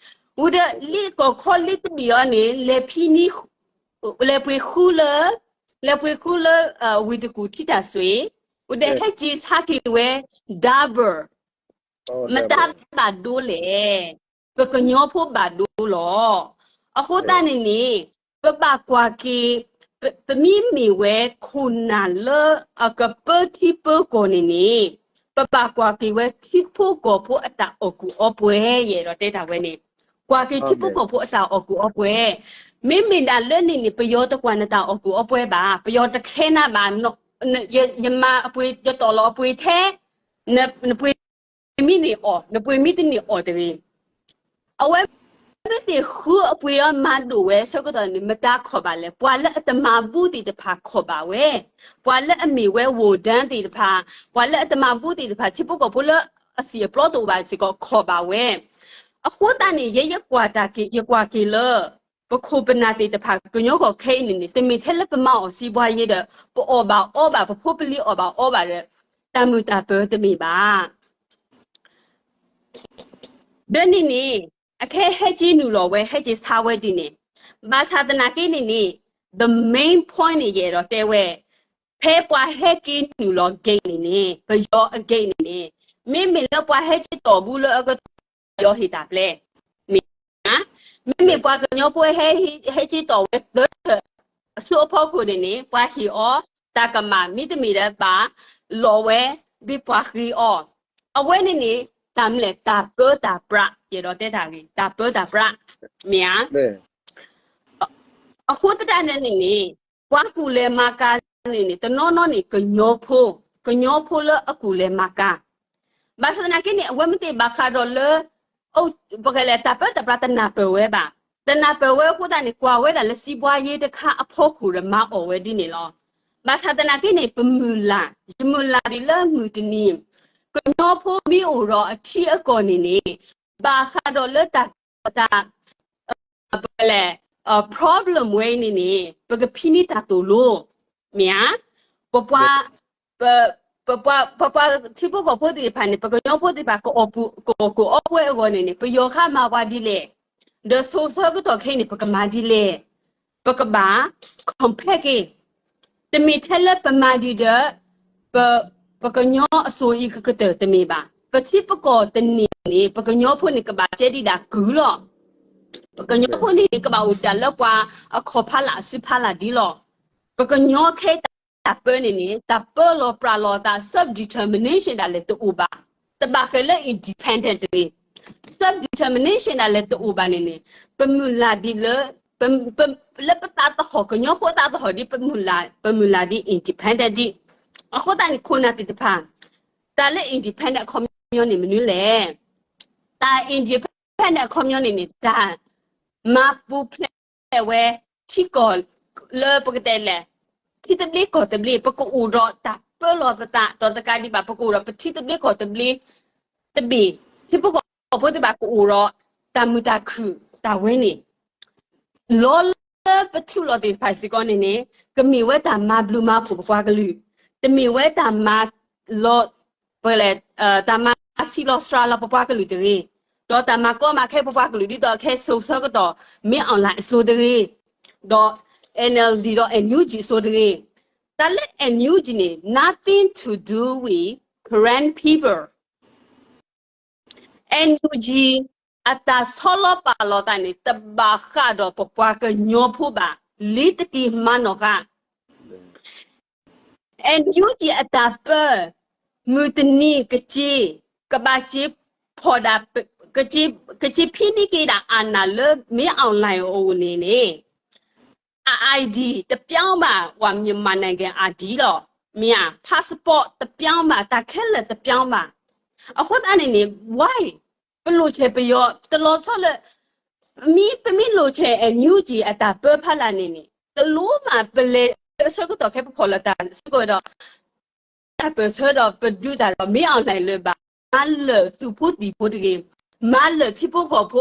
ဝံၤဒီးလံာ်ကီၢ်ခီလံာ်တဘ့ၣ်အီၤန့ၣ် လဲၤဖံနံၤ လဲၤပှ့ၤဃုလၢ လဲၤပှ့ၤဃုလၢ ဝ့ၢ်တကူၣ်ထံတၢ်စွ့, ဝံၤဒီးဟဲက့ၤဆါက့ၤဝဲ double မတၤဘၣ်ဒိလဲၣ်. ပကညီဖိဘၣ်ဒိလီၤ. အဃိသတးန့ၣ်န့ၣ် ပဘၣ်ကွၢ်က့ၤ ပမ့မ့ၢ်ဝဲခိၣ်နၢ်လၢအကပၢထံပၢကီၢ်န့ၣ်န့ၣ် ပဘၣ်ကွၢ်က့ၤဝဲထံဖိကီၢ်ဖိအတၢ်အီၣ်ကူၣ်အီပှဲၤ ယအဲၣ်ဒိးတဲတၢ်ဝဲန့ၣ်, ကွၢ်က့ၤထံဖိကီၢ်ဖိအတၢ်အီၣ်ကူၣ်အီပှဲၤ. မ့မ့ၢ်ဒၣ်လၢန့ၣ်န့ၣ် ပယီၤတကွၢ်နတၢ်အီၣ်ကူၣ်အီပှဲၤဘၣ်, ပယီၤတခဲနၤဘၣ်, ယမၤအပှ့ၤ ယတီၢ်လီၤအပှ့ၤထဲ နပှ့ၤမံန့ၣ်အီၣ်, နပှ့ၤမံတန့ၢ်အီၣ်တဂ့ၤ. အဝဲမ့ၢ်သ့ၣ်ဃုအပှ့ၤအီၤမၤဒိၣ်ဝဲဆၢကတီၢ်န့ၣ် မတၤခီၣ်ဘၣ်လဲၣ်. ပှၤလၢအတမၤဘူသ့ၣ်တဖၣ်ခီၣ်ဘၣ်ဝဲ, ပှၤလၢအမ့ၢ်ဝဲ warden သ့ၣ်တဖၣ်, ပှၤလၢအတမၤဘူသ့ၣ်တဖၣ် ထံဖိကီၢ်ဖိလၢအစံာ်အပျီတအိၣ်ဘၣ်စ့ၢ်ကီးခီၣ်ဘၣ်ဝဲ. အဃိသတးန့ၣ် ယဲယကွၢ်တၢ်က့ၤ ယကွၢ်က့ၤလၢ ပခိၣ်ပနၢ်သ့ၣ်တဖၣ် ကညီကီၢ်ခဲအံၤန့ၣ်န့ၣ် တမ့ၢ်ထဲလၢပမၤအီၣ်စံးဘှါယ့ဒီး ပအီၣ်ဘၣ်အီဘၣ် ပဖိပလံၤအီၣ်ဘၣ်အီဘၣ်ဒီး တၢ်မုာ်တၢ်ပၢၤတမ့ၢ်ဘၣ်. ဒီးန့ၣ်န့ၣ် အခဲဟဲက့ၤနုာ်လီၤဝဲ ဟဲက့ၤဆါဝဲဒ်န့ၣ်, ဘၣ်ဆၣ်သနာ်က့န့ၣ်န့ၣ် the main point န့ၣ် ယအဲၣ်ဒိးတဲဝဲ, ဖဲပှၤဟဲက့ၤနုာ်လီၤ gate န့ၣ်န့ၣ် ပယီၤအ gate န့ၣ်န့ၣ် မ့မ့ၢ်လၢပှၤဟဲက့ၤတီၢ်ဘူးလၢအကတီၢ် ပယီၤဟ့ၣ်တၢ်ပျဲ မ့ၢ်ဧါ. မ့မ့ၢ်ပှၤကညီဖိဟဲ ဟဲက့ၤတီၢ်ဝဲသၢထၢၣ် အဆူအဖီခိၣ်န့ၣ်န့ၣ် ပှၤဟ့ၣ်အီၤတၢ်ကမၣ် မ့တမ့ၢ်ဒီးဘၣ်လီၤဝဲ ဘ့ၣ်ပှၤဃ့အီၤ, အဝဲန့ၣ်န့ၣ် တၢ်မနုၤလဲၣ် တၢ်ပၢတၢ်ပြး ယအဲၣ်ဒိးတဲတၢ်ဂ့ၢ် တၢ်ပၢတၢ်ပြး မ့ၢ်ဧါ. အဃိသတးန့ၣ်န့ၣ် ပှၤကူၣ်လဲၤမၤကၤန့ၣ်န့ၣ် တနီၤနီၤန့ၣ် ကညီဖိ, ကညီဖိလၢအကူၣ်လဲၤမၤကၤ ဘၣ်ဆၣ်သနာ်က့န့ၣ် အဝဲမ့ၢ်သ့ၣ်ဘၣ်ဃးဒီးလၢ ပကလဲၤတၢ်ပၢတၢ်ပြးတနၢ်ပၢၢ်ဝဲဘၣ်. တနၢ်ပၢၢ်ဝဲအဃိသတးန့ၣ် ကွၢ်ဝဲဒၣ်လၢစံးဘှါယ့တခါအဖီခိၣ်ဒီးမၤအီၣ်ဝဲဒ်န့ၣ်လီၤ. ဘၣ်ဆၣ်သနာ်က့န့ၣ် ပမုၢ်လၢ်, ယမုၢ်လၢ်ဒ်လၢမုၢ်တနံၤ ကညီဖိမ့ၢ်အိၣ်ဒီးအထံအကီၢ်န့ၣ်န့ၣ် ဘၣ်ဃးဒီးလၢတၢ်ကီတၢ် ပလဲၤ problem ဝဲအံၤန့ၣ်န့ၣ် ပကဖံးန့ၢ်တၢ်သိၣ်လိ မ့ၢ်ဧါ. ပပှၤ ပပှၤထံဖိကီၢ်ဖိသ့ၣ်တဖၣ်န့ၣ် ပကညီဖိသ့ၣ်တဖၣ် ကအီၣ်ကူၣ်အီပှဲၤအဂီၢ်န့ၣ်န့ၣ် ပယီၤခါမၤပှၤဒ်လဲၣ်, ဒီးစိၤဆၢကတီၢ်ခဲအံၤန့ၣ် ပကမၤဒ်လဲၣ်, ပကဘၣ် compare က့ၤ တမ့ၢ်ထဲလၢပမၤဒံးဒီး ပ ပကညီအစိၤအံၤကကတၢၢ်တမ့ၢ်ဘၣ်. ပထံပကီၢ်တနံၤန့ၣ် ပကညီဖိန့ၣ် ကဘၣ်ကဲဒံးဒၣ်ကုၢ်လီၤ. ပကညီဖိန့ၣ်န့ၣ် ကဘၣ်အိၣ်ဒံးဒၣ်လၢပှၤအခီၣ်ဖီလာ်အစုဖီလာ်ဒ်လီၤ. ပကညီခဲအံၤတၢ်ပၢန့ၣ်န့ၣ် တၢ်ပၢလီၤပြးလီၤသး self determination ဒၣ်လဲာ်တအိၣ်ဘၣ်. တဘၣ်ဃးလၢ independent တဂ့ၤ. self determination ဒၣ်လဲာ်တအိၣ်ဘၣ်န့ၣ်န့ၣ် ပမုၢ်လၢ်ဒ်လၢ ပ ပ လၢပသးသဟီၣ် ကညီဖိသးသဟီၣ်ဒ် ပမုၢ်လၢ် ပမုၢ်လၢ်ဒ် independent ဒ်. အဃိသတးန့ၣ် ခိၣ်နၢ်သ့ၣ်တဖၣ် တၢ်လၢ independent အခီပညီန့ၣ်မနုၤလဲၣ်. တၢ် independent အခီပညီန့ၣ်န့ၣ် တၢ်မၤပူၤဖျဲးဝဲ ထံကီၢ်လၢပကတဲလဲၣ် ထံသဘျ့ကီၢ်သဘျ့ ပကအိၣ်ဒီးတၢ်ပၢလီၤပသး ဒီးတကးဒံးဘၣ် ပကအိၣ်ဒီးပထံသဘျ့ကီၢ်သဘျ့တဘ့ၣ် ထံဖိကီၢ်ဖိသ့ၣ်တဖၣ်ကအိၣ်ဒီးတၢ်မုာ်တၢ်ခုၣ်တၢ်ဝဲန့ၣ် လီၤလၢပထူလီၤသ့ၣ်တဖၣ်စ့ၢ်ကီးန့ၣ်န့ၣ် ကမ့ၢ်ဝဲတၢ်မၤဘျုးမၤဖှိၣ်ပပှၤကလုာ်, တမ့ၢ်ဝဲတၢ်မၤလီၤ ပလဲၣ် တၢ်မၤဆံးလီၤစှၤလီၤပပှၤကလုာ်တဂ့ၤ, ဒီးတၢ်မၤကီမၤခဲပပှၤကလုာ် ဒ်သိးခဲစိၤဆၢကတီၢ် မ့ၢ် online အစိၤတဂ့ၤ, ဒီး NLD ဒီး NUG အစိၤတဂ့ၤ, တၢ်လၢ NUG န့ၣ် nothing to do with Karen people. NUG အတၢ်ဆီလီၤပာ်လီၤသးန့ၣ် တဘၣ်ဃးဒီးပပှၤကညီဖိဘၣ်, လံတက့ၤမၤနီၣ်ဃာ် NUG အတၢ်ပၢ မုၢ်တနံၤကစ့ ကဘၣ်စ့ဖီၣ်ဒၣ် ကစ့ဖံးန့ၢ်က့ၤဒၣ် အာဏာ လၢမ့ၢ် online အအိၣ်န့ၣ်န့ၣ် အ ID တပြောင်းဘၣ် ဝဲ မြန်မာနိုင်ငံ ID လီၤ. မ့ၢ်ဧါ, passport တပြောင်းဘၣ်, တၢ်ခဲလၢာ်တပြောင်းဘၣ်. အဃိသတးန့ၣ်န့ၣ် why ပလိၣ်ဆဲးပယီၤ တလီၤဆီလၢ မ့ၢ်ပမ့ၢ်လိၤဆဲး NUG အတၢ်ပၢဖီလာ်န့ၣ်န့ၣ် တလိၣ်မးပလဲၤဆၢကတီၢ်ခဲပခီၣ်လီၤတၢ်ဆၢကတီၢ်ဒီး တၢ်ပၢၢ်ဆၢဒီးပဒုးတၢ်ဒီး မ့ၢ်အီၣ်လဲၣ်လၢၤဘၣ်, မၤလၢာ်သုးဖိသံၣ်ဖိတဂ့ၤ, မၤလၢာ်ထံဖိကီၢ်ဖိ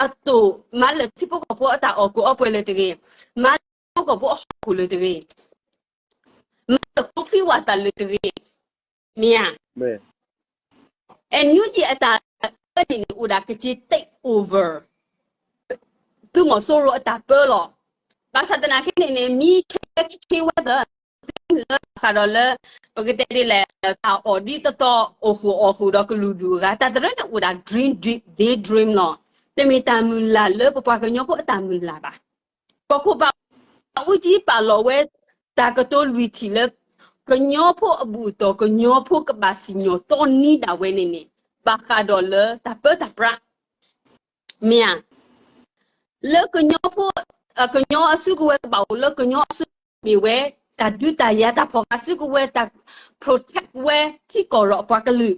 အသိး, မၤလၢာ်ထံဖိကီၢ်ဖိအတၢ်အီၣ်ကူအီပှဲၤလၢၤတဂ့ၤ, မၤလၢာ်ထံဖိကီၢ်ဖိအဟီၣ်ခိၣ်လၢၤတဂ့ၤ, မၤလၢာ်ကျိချံဝၣ်သၣ်လၢၤတဂ့ၤ, မ့ၢ်ဧါ. NUG အတၢ်ပၢန့ၣ်န့ၣ် အိၣ်ဒၣ်က့ၤ take over သုးမီၤစိရိၤအတၢ်ပၢလီၤ. ဘၣ်ဆၣ်သနာ်က့န့ၣ်န့ၣ် မ့ၢ်ဆဲးကဆ့ဝဲသၢ လၢဘၣ်ဃးဒီးလၢ ပကတဲဒ်လဲၣ် တၢ်အီၣ်ဒ်သိးသိး အိၣ်ဃုာ်အီၣ်ဃုာ်ဒီးကလုာ်ဒူၣ်အဂၤ တၢ်တရၢန့ၣ်အိၣ်ဒၣ် dream, dream, daydream လီၤ. တမ့ၢ်တၢ်မုၢ်လၢ်လၢပပှၤကညီဖိအတၢ်မုၢ်လၢ်ဘၣ်. ပခိၣ်ပ အူကၠံပာ်လီၤဝဲ တၢ်ကတိၤလွံၢ်ထံၣ်လၢ ကညီဖိအဘူၣ်အတီၢ် ကညီဖိကဘၣ်စံၣ်ညီၣ်တီနံဒၣ်ဝဲန့ၣ်န့ၣ် ဘၣ်ဃးဒီးလၢတၢ်ပၢတၢ်ပြး မ့ၢ်ဧါ. လၢကညီဖိ ကညီအစုကဝဲၤကဘၣ်အိၣ်လၢကညီအစု မ့ၢ်ဝဲ တၢ်ဒုးတၢ်ယၤတၢ်ဖီၣ်ဃာ်စုကဝဲၤ တၢ် protect ဝဲထံကီၢ်ဒီးအပှၤကလုာ်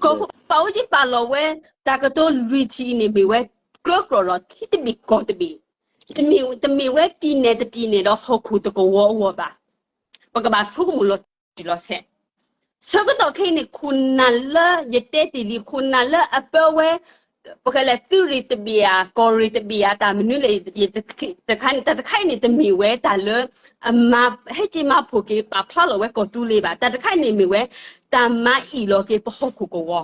ကီၢ်ခိၣ်ပာ်အိၣ်ကၠံပာ်လီၤဝဲ တၢ်ကတိၤလွံၢ်ထံၣ်အံၤန့ၣ်မ့ၢ်ဝဲ ကြၢးကြၢးလီၤ ထံတဘ့ၣ်ကီၢ်တဘ့ၣ်, တမ့ၢ်ဝဲ ပြည်နယ် တပြည်နယ် ဒီးဟီၣ်ခိၣ်တကဝီၤအဂီၢ်ဘၣ်. ပကဘၣ်ဆိကမိၣ်လီၤတံၢ်လီၤဆဲး ဆၢကတီၢ်ခဲအံၤန့ၣ် ခိၣ်နၢ်လၢယတဲတ့ၢ်လံ ခိၣ်နၢ်လၢအပၢဝဲ ပကလဲၤသုးရ့ၣ်တဘ့ၣ်ဧါ ကီၢ်ရ့ၣ်တဘ့ၣ်ဧါ တၢ်မနုၤလဲၣ် တခါန့ၣ် တၢ်တခါအံၤန့ၣ် တမ့ၢ်ဝဲတၢ်လၢ အမၤ ဟဲက့ၤမၤဖှိၣ်က့ၤပာ်ဖျါလီၤဝဲကီၢ်သူလ့ၤဘၣ်. တၢ်တခါအံၤန့ၣ်မ့ၢ်ဝဲ တၢ်မၤအံၣ်လီၤက့ၤပဟီၣ်ခိၣ်ကဝီၤ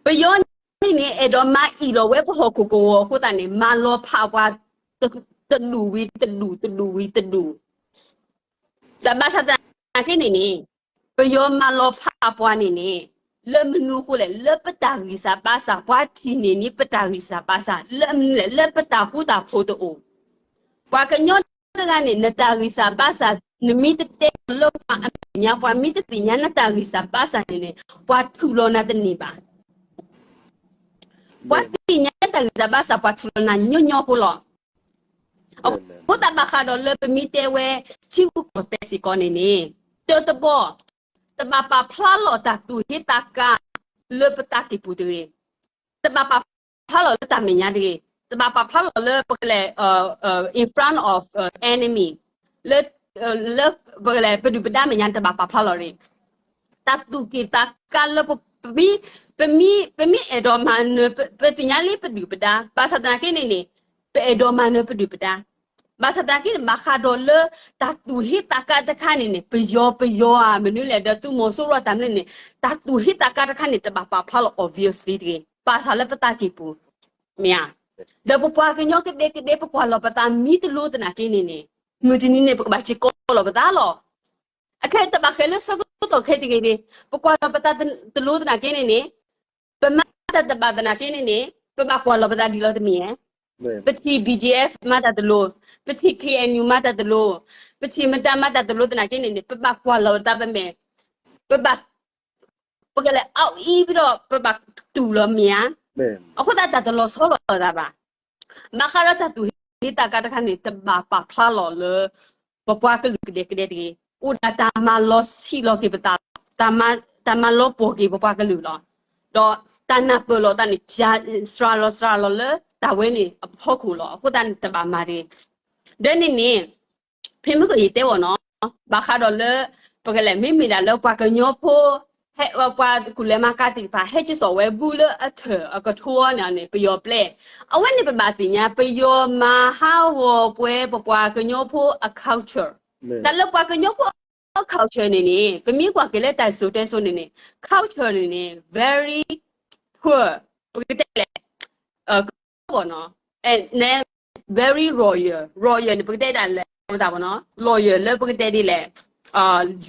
ပယီၤန့ၣ်န့ၣ် အဲၣ်ဒိးမၤအံၣ်လီၤဝဲပဟီၣ်ခိၣ်ကဝီၤအဃိသတးန့ၣ် မၤလီၤဖးပှၤ တဒူၣ်ဝံၤတဒူၣ် တဒူၣ်ဝံၤတဒူၣ် တၢ်ဘၣ်ဆၣ်သနာ်က့န့ၣ်န့ၣ် ပယီၤမၤလီၤဖးပှၤန့ၣ်န့ၣ် လၢမနုၤအဃိလဲၣ် လၢပတၢ်ဂံၢ်စၢ်ဘါစၢ် ပှၤထံၣ်န့ၢ်န့ၢ်ပတၢ်ဂံၢ်စၢ်ဘါစၢ် လၢမနုၤလဲၣ် လၢပတၢ်ဃူတၢ်ဖိးတအိၣ် ပှၤကညီတဂၤန့ၣ် နတၢ်ဂံၢ်စၢ်ဘါစၢ် နမ့ၢ်တတဲလၢပှၤအမဲာ်ညါ ပှၤမ့ၢ်တသ့ၣ်ညါနတၢ်ဂံၢ်စၢ်ဘါစၢ်န့ၣ်န့ၣ် ပှၤထူၣ်လီၤနၤတန့ၢ်ဘၣ်. ပှၤသ့ၣ်ညါနတၢ်ဂံၢ်စၢ်ဘါစၢ် ပှၤထူၣ်လီၤနၤညီညီဖိလီၤ. အဃိသတးဘၣ်ဃးဒီးလၢပမ့ၢ်တဲဝဲ ထံဂုၤကီၢ်သဲးစ့ၢ်ကီးန့ၣ်န့ၣ် တၢတဘီ တဘၣ်ပာ်ဖျါလီၤတၢ်သူၣ်ဟ့သးကါ လၢပသးကံၢ်ပူၤတဂ့ၤ. တဘၣ်ပာ်ဖျါလီၤလၢတၢ်မဲာ်ညါတဂ့ၤ. တဘၣ်ပာ်ဖျါလီၤလၢပကလဲၤ in front of enemy လၢ လၢပကလဲၤပဒုၣ်ပဒါမဲာ်ညါ တဘၣ်ပာ်ဖျါလီၤတဂ့ၤ. တၢ်သူၣ်က့ၣ်သးကါလၢပ ပမ့ၢ် ပမ့ၢ်အဲၣ်ဒိးမၤနၢၤ ပသ့ၣ်ညါလံပဒုၣ်ပဒါ ဘၣ်ဆၣ်သနာ်က့န့ၣ်န့ၣ် ပအဲၣ်ဒိးမၤနၢၤပဒုၣ်ပဒါ ဘၣ်ဆၣ်သနာ်က့န့ၣ် ဘၣ်ဃးဒီးလၢ တၢ်သူၣ်ဟ့သးကါတခါန့ၣ်န့ၣ် ပယီၤပယီၤဧါ မနုၤလဲၣ် ဒီးသုးမီၤစိရိၤတၢ်မနုၤန့ၣ် တၢ်သူၣ်ဟ့သးကါတခါန့ၣ် တဘၣ်ပာ်ဖျါလီၤ obviously တဂ့ၤ ဘၣ်ဃးလၢပသးကံၢ်ပူၤ မ့ၢ်ဧါ. ဒီးပပှၤကညီကဒဲကဒဲ ပကွၢ်လီၤပသးမ့ၢ်တလိတနာ်က့န့ၣ်န့ၣ် မုၢ်တနံၤန့ၣ် ပကဘၣ်စ့ၢ်ကီးလီၤပသးလီၤ. အခဲအံၤတဘၣ်ဃးလၢဆၢကတီၢ်ခဲအံၤတဂ့ၤန့ၣ် ပကွၢ်လီၤပသးတလိတနာ်က့န့ၣ်န့ၣ် ပမၤတၢ်တဘၣ်သနာ်က့န့ၣ်န့ၣ် ပဘၣ်ကွၢ်လီၤပသးဒ်လီၤတမ့ၢ်ဧါ. ပထံၣ် BGF မၤတၢ်တလိ, ပထံၣ် KNU မၤတၢ်တလိ, ပထံၣ်မတၤမၤတၢ်တလိသနာ်က့န့ၣ်န့ၣ် ပဘၣ်ကွၢ်လီၤပသးပမဲာ်, ပဘၣ် ပကလဲၤ out အံၤဒီး ပဘၣ်တူၢ်လီၤမ့ၢ်ဧါ. အဃိသတးတၢ်တလီၤဆီလိာ်သးဘၣ်. ဘၣ်ဃးဒီးတၢ်သူၣ်ဟ့သးကါတခါန့ၣ် တဘၣ်ပာ်ဖျါလီၤလၢ ပပှၤကလုာ်ကဒဲကဒဲတဂ့ၤ. အိၣ်ဒၣ်တၢ်မၤလီၤဆံးလီၤက့ၤပသးလီၤ. တၢ်မၤ တၢ်မၤလီၤပှီၢ်က့ၤပပှၤကလုာ်လီၤ. ဒီးတၢ်နၢ်ပၢၢ်လီၤသးန့ၣ် စှၤလီၤစှၤလီၤလၢတၢ်ဝဲန့ၣ်အဖီခိၣ်လီၤ. အဃိသတးန့ၣ်တဘၣ်မၤတဂ့ၤ. ဒီးန့ၣ်န့ၣ် ဖဲမုၢ်ကယံာ်တဲဝဲနီၤ, ဘၣ်ဃးဒီးလၢ ပကလဲၤမ့မ့ၢ်ဒၣ်လၢပှၤကညီဖိ ဟဲ ပှၤကူၣ်လဲၤမၤကၤသ့ၣ်တဖၣ် ဟဲကစီၣ်ဝဲဘူၣ်လၢအထၢၣ်အကထိန့ၣ်န့ၣ် ပယီၤပျဲၢ်. အဝဲန့ၣ်ပဘၣ်သ့ၣ်ညါ ပယီၤမၤဟးဂီၤပှဲၤပပှၤကညီဖိအ culture. တၢ်လၢပှၤကညီဖိအ culture န့ၣ်န့ၣ် ပမ့ၢ်ကွၢ်က့ၤလၢတၢ်စိၤတဲစိၤန့ၣ်န့ၣ် culture န့ၣ်န့ၣ် very poor ပကတဲလဲၣ် ကီနီၤ very royal, royal န့ၣ် ပကတဲဒၣ်လဲၣ် သးဘီနီၤ royal လၢပကတဲဒ်လဲၣ် တီ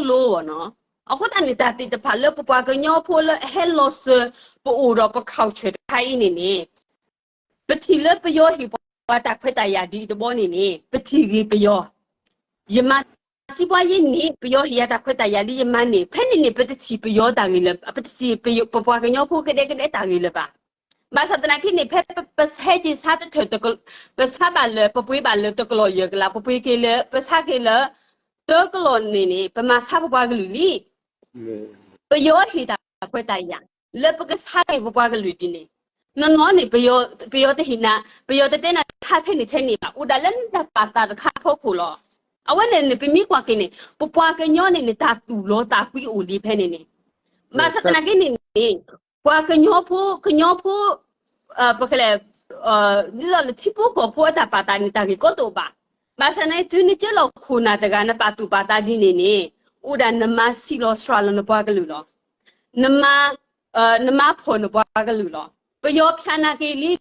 လိဘီနီၤ. အဃိသတးန့ၣ် တၢ်သ့ၣ်တဖၣ်လၢပပှၤကညီဖိလၢအဟဲလီၤစၢၤ ပအိၣ်ဒီးပ culture တခါအံၤန့ၣ်န့ၣ် ပထံၣ်လၢပယီၤဟ့ၣ်ပှၤတၢ်ခွဲးတၢ်ယာ်ဒ်အံၤတဘီန့ၣ်န့ၣ် ပထံၣ်ဂ့ၤပယီၤ ယမၤစံးပှၤယဲၢ်န့ၣ် ပယီၤဟ့ၣ်ယၤတၢ်ခွဲးတၢ်ယာ်လံယမၤန့ၣ် ဖဲန့ၣ်န့ၣ် ပတထံၣ်ပယီၤတၢ်ဂ့ၤလၢၤ ပတထံၣ်ပပှၤကညီဖိကဒဲကဒဲတၢ်ဂ့ၤလၢၤဘၣ်. ဘၣ်ဆၣ်သနာ်က့န့ၣ် ဖဲပဟဲက့ၤဆါတထၢၣ် ပဆါဘၣ်လၢ ပပှ့ၤဘၣ်လၢတကလီၢ်ယဲၢ်ကလး ပပှ့ၤက့ၤလၢ ပဆါက့ၤလၢ တကလီၢ်န့ၣ်န့ၣ် ပမၤဆါပပှၤကလုာ်လံ. ပယီၤဟ့ၣ်တၢ်ခွဲးတၢ်ယာ် လၢပကဆါက့ၤပပှၤကလုာ်ဒ်န့ၣ်, နီၢ်နီၢ်န့ၣ် ပယီၤတဟ့ၣ်နၤ, ပယီၤတတဲနၤတခါထဲန့ၣ်ထဲန့ၣ်ဘၣ်, အိၣ်ဒၣ်လၢနတၢ်ပာ်သးတခါအဖီခိၣ်လီၤ. အဝဲန့ၣ်န့ၣ် ပမ့ၢ်ကွၢ်က့ၤန့ၣ် ပပှၤကညီန့ၣ်န့ၣ် တၢ်သူၣ်လီၤသးကွံအိၣ်လံဖဲန့ၣ်န့ၣ်, ဘၣ်ဆၣ်သနာ်က့န့ၣ်န့ၣ် ပှၤကညီဖိ, ကညီဖိ ပကလဲၤ ဒ်သိးလၢထံဖိကီၢ်ဖိအတၢ်ပာ်သးန့ၣ် တၢ်ဂ့ၢ်ကီတအိၣ်ဘၣ်. ဘၣ်ဆၣ်န့ၣ် တုၤနကဲလီၤခိၣ်နၢ်တဂၤ နပာ်သူၣ်ပာ်သးဒ်န့ၣ်န့ၣ်, အိၣ်ဒၣ်နမၤဆံးလီၤစှၤလီၤနပှၤကလုာ်လီၤ. နမၤ, နမၤဖှီၣ်နပှၤကလုာ်လီၤ. ပယီၤဖျးနၤက့ၤလံ,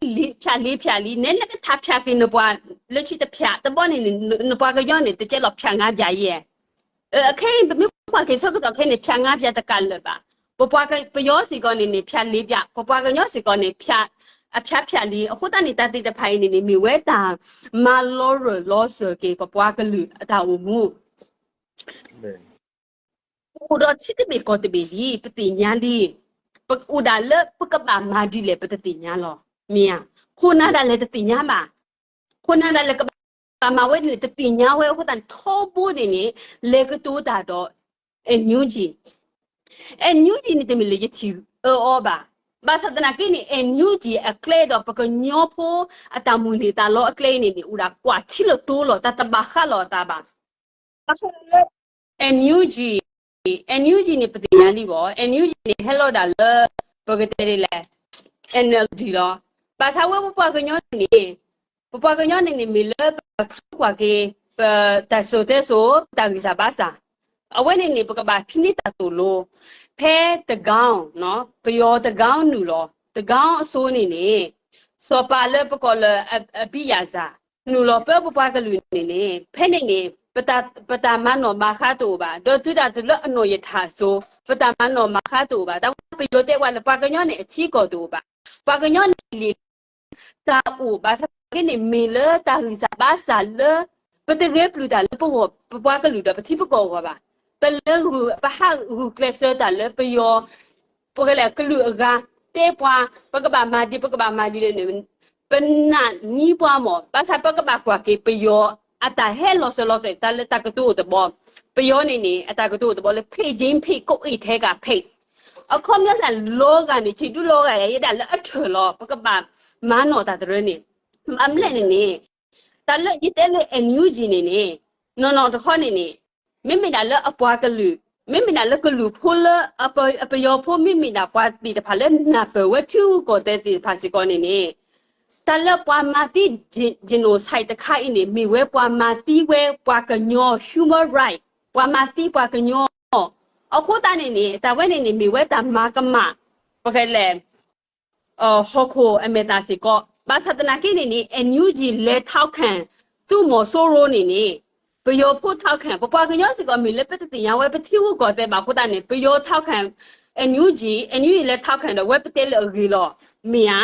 ဖျးလံဖျးလံ, နဲနကထးဖျးက့ၤနပှၤလၢခံတဖျးတဘီန့ၣ်န့ၣ် နပှၤကညီန့ၣ် တကဲလီၤဖျးငါးဖျးယဲၢ်. အခဲအံၤ ပမ့ၢ်ကွၢ်က့ၤဆၢကတီၢ်ခဲအံၤန့ၣ် ဖျးငါးဖျးတကးလၢာ်ဘၣ်. ပပှၤက, ပယီၤစ့ၢ်ကီးန့ၣ်န့ၣ် ဖျးလံဖျး, ပပှၤကညီစ့ၢ်ကီးန့ၣ် ဖျး, အဖျးဖျးလံ. အဃိသတးန့ၣ် တၢ်သ့ၣ်တဖၣ်အံၤန့ၣ်န့ၣ် မ့ၢ်ဝဲတၢ်မၤလီၤရၢၢ်လီၤစၢၤက့ၤ ပပှၤကလုာ်အတၢ်အိၣ်မူ အိၣ်ဒီးထံတဘ့ၣ်ကီၢ်တဘ့ၣ်လံ, ပသ့ၣ်ညါလံ. ပအိၣ်ဒၣ်လၢပကဘၣ်မၤဒ်လဲၣ် ပတသ့ၣ်ညါလီၤ. မ့ၢ်ဧါ, ခိၣ်နၢ်ဒၣ်လဲာ်တသ့ၣ်ညါဘၣ်. ခိၣ်နၢ်ဒၣ်လဲာ်ကဘၣ်မၤဝဲဒ်လဲၣ် တသ့ၣ်ညါဝဲအဃိသတးန့ၣ် ထီဘိန့ၣ်န့ၣ် လဲၤကတိၤတၢ်ဒီး NUG, NUG န့ၣ်တမ့ၢ်လၢယထံၣ်အၢအီၤဘၣ်. ဘၣ်ဆၣ်သနာ်က့န့ၣ် NUG အကျဲဒီးပကညီဖိအတၢ်မိၣ်န့ၢ်သးလီအကျဲအံၤန့ၣ်န့ၣ် အိၣ်ဒၣ်ကွၢ်ထံလီၤတိၤလီၤ တၢ်တဘၣ်ဃးလီၤအသးဘၣ်. ဘၣ်ဆၣ်လၢ NUG, NUG န့ၣ် ပသ့ၣ်ညါလံဘၣ်, NUG န့ၣ် ဟဲလီၤဒၣ်လၢ ပကတဲဒ်လဲၣ် NLD လီၤ. ဘၣ်ဆၣ်ဝဲပပှၤကညီန့ၣ်န့ၣ်, ပပှၤကညီန့ၣ်န့ၣ် မ့ၢ်လၢပချုးကွၢ်က့ၤ ပတၢ်စိၤတဲစိၤ ပတၢ်ဂံၢ်စၢ်ဘါစၢ်, အဝဲန့ၣ်န့ၣ် ပကဘၣ်ဖံးန့ၢ်တၢ်သိၣ်လိ ဖဲတကီ, ပယီၤတကီနုာ်လီၤ. တကီအစိၤန့ၣ်န့ၣ် စီၤပၤလၢပကိးလၢ အဘံယၤစၢ် နုာ်လီၤပၢပပှၤကလုာ်န့ၣ်န့ၣ် ဖဲန့ၣ်န့ၣ် ပတၢ်မၤနီၣ်မၤဃါတအိၣ်ဘၣ်. ဒီးတုၤဒၣ်တုၤလၢအနီၢ်ယထၢၣ်အစိၤ ပတၢ်မၤနီၣ်မၤဃါတအိၣ်ဘၣ်. တၢ်ဝဲပယီၤတဲဝဲလၢပှၤကညီန့ၣ် အထံအကီၢ်တအိၣ်ဘၣ်. ပှၤကညီန့ၣ်လံ တၢ်အိၣ်ဘၣ်ဆၣ်သနာ်က့န့ၣ် မ့ၢ်လၢတၢ်ဂံၢ်စၢ်ဘါစၢ်လၢ ပတဂဲၤပျုၢ်တၢ်လၢပဂီၢ် ပပှၤကလုာ်ဒီးပထံပကီၢ်အဂီၢ်ဘၣ်. ပလၢဂုာ် ပဟးဂုာ်ကျဲးစၢးတၢ်လၢပယီၤ ပကလဲၤကလုာ်အဂၤ တဲပှၤ ပကဘၣ်မၤဒ် ပကဘၣ်မၤဒ်လဲၣ်န့ၣ် ပနာ်န့ၢ်ပှၤမး. ဘၣ်ဆၣ်ပကဘၣ်ကွၢ်က့ၤပယီၤ အတၢ်ဟဲလီၤစၢၤလီၤသွဲၣ်တၢ်လၢတၢ်ကတိၤအိၣ်တဘီ. ပယီၤန့ၣ်န့ၣ် အတၢ်ကတိၤအိၣ်တဘီလၢ ဖ့ၣ်ကၠ့ဖ့ၣ် ကိးအ့ၣ်ထဲကဖ့ၣ် အခီပညီသးလီၤဂာ်န့ၣ် ဆံးဒူလီၤဂာ်ယဲဒၣ်လၢအထၢၣ်လီၤ. ပကဘၣ်မၤနီၣ်တၢ်တရၢန့ၣ် ဘၣ်မနုၤလဲၣ်န့ၣ်န့ၣ် တၢ်လၢယတဲလၢ NUG န့ၣ်န့ၣ် နီၢ်နီၢ်တခီန့ၣ်န့ၣ် မ့မ့ၢ်ဒၣ်လၢအပှၤကလုာ် မ့မ့ၢ်ဒၣ်လၢကလုာ်ဖိလၢ အပယီၤဖိ မ့မ့ၢ်ဒၣ်ပှၤသ့ၣ်တဖၣ်လၢနၢ်ပၢၢ်ဝဲထံဂုၤကီၢ်ဂၤသ့ၣ်တဖၣ်စ့ၢ်ကီးန့ၣ်န့ၣ် တၢ်လၢပှၤမၤသံ genocide တခါအံၤန့ၣ် မ့ၢ်ဝဲပှၤမၤသံဝဲပှၤကညီ human right ပှၤမၤသံပှၤကညီ အဃိသတးန့ၣ်န့ၣ် တၢ်ဝဲန့ၣ်န့ၣ် မ့ၢ်ဝဲတၢ်မၤကမၣ် ပကလဲၤ ဟီၣ်ခိၣ်အမဲာ်သၣ်စ့ၢ်ကီး. ဘၣ်ဆၣ်သနာ်က့န့ၣ်န့ၣ် NUG လဲၤထောက်ခံ သုးမီၤစိရိၤန့ၣ်န့ၣ် ပယီၤဖိ ထောက်ခံ ပပှၤကညီစ့ၢ်ကီး မ့ၢ်လၢပတသ့ၣ်ညါဝဲပထံဂုၤကီၢ်ဂၤဘၣ်အဃိသတးန့ၣ် ပယီၤ ထောက်ခံ NUG, NUG လဲၤ ထောက်ခံ ဒီးဝဲပတဲလၢအဂ့ၤလီၤ. မ့ၢ်ဧါ.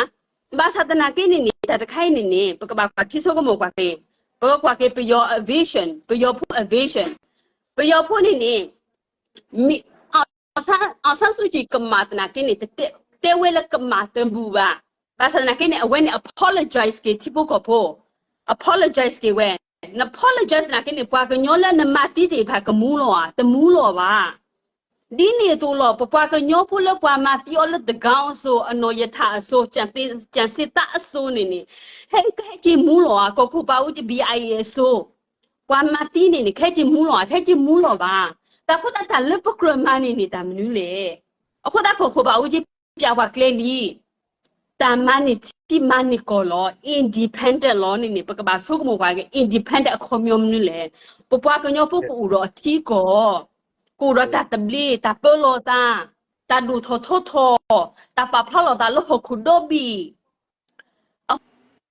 ဘၣ်ဆၣ်သနာ်က့န့ၣ်န့ၣ် တၢ်တခါအံၤန့ၣ်န့ၣ် ပကဘၣ်ကွၢ်ထံဆိကမိၣ်ကွၢ်က့ၤ, ပကကွၢ်က့ၤပယီၤအ vision, ပယီၤဖိအ vision, ပယီၤဖိန့ၣ်န့ၣ် မ့ၢ် အောင်ဆန်းစုကြည် ကမၣ်သနာ်က့န့ၣ် တတဲ, တဲဝဲလၢကမၣ်တဘူၣ်ဘၣ်. ဘၣ်ဆၣ်သနာ်က့န့ၣ် အဝဲန့ၣ် apologize က့ၤထံဖိကီၢ်ဖိ, apologize က့ၤဝဲ, န apologize သနာ်က့န့ၣ် ပှၤကညီလၢနမၤသံသ့ၣ်တဖၣ်ကမူလီၤဧါ, တမူလီၤဘၣ်. ဒ်န့ၣ်အသိးလီၤ ပပှၤကညီဖိလၢပှၤမၤသံအီၤလၢတကီအစိၤ အနီၢ်ယထၢၣ်အစိၤ ကၠၣ်စ့သးအစိၤန့ၣ်န့ၣ် ဟဲကဟဲက့ၤမူလီၤဧါ, ကီၢ်ခိၣ်ဘးအူကၠံ BIA အစိၤ ပှၤမၤသံန့ၣ်န့ၣ် ခဲက့ၤမူလီၤ, ခဲက့ၤမူလီၤဘၣ်. တၢ်ဃိသတးတၢ်လၢပကြၢးမၤန့ၣ်န့ၣ် တၢ်မနုၤလဲၣ်. အဃိသတးကီၢ်ခိၣ်ဘးအူကၠံ ပျးပှၤကျဲလံ, တၢ်မၤန့ၢ်ထံမၤန့ၢ်ကီၢ်လီၤ, independent လီၤန့ၣ်န့ၣ် ပကဘၣ်ဆိကမိၣ်ပှၤက့ၤ independent အခီပညီမနုၤလဲၣ်. ပပှၤကညီဖိကအိၣ်ဒီးအထံအကီၢ်, ကအိၣ်ဒီးတၢ်သဘျ့, တၢ်ပၢလီၤသး, တၢ်ဒိၣ်ထီၣ်ထီထီၣ်, တၢ်ပာ်ဖျါလီၤသးလၢဟီၣ်ခိၣ်ဒီဘ့ၣ် အ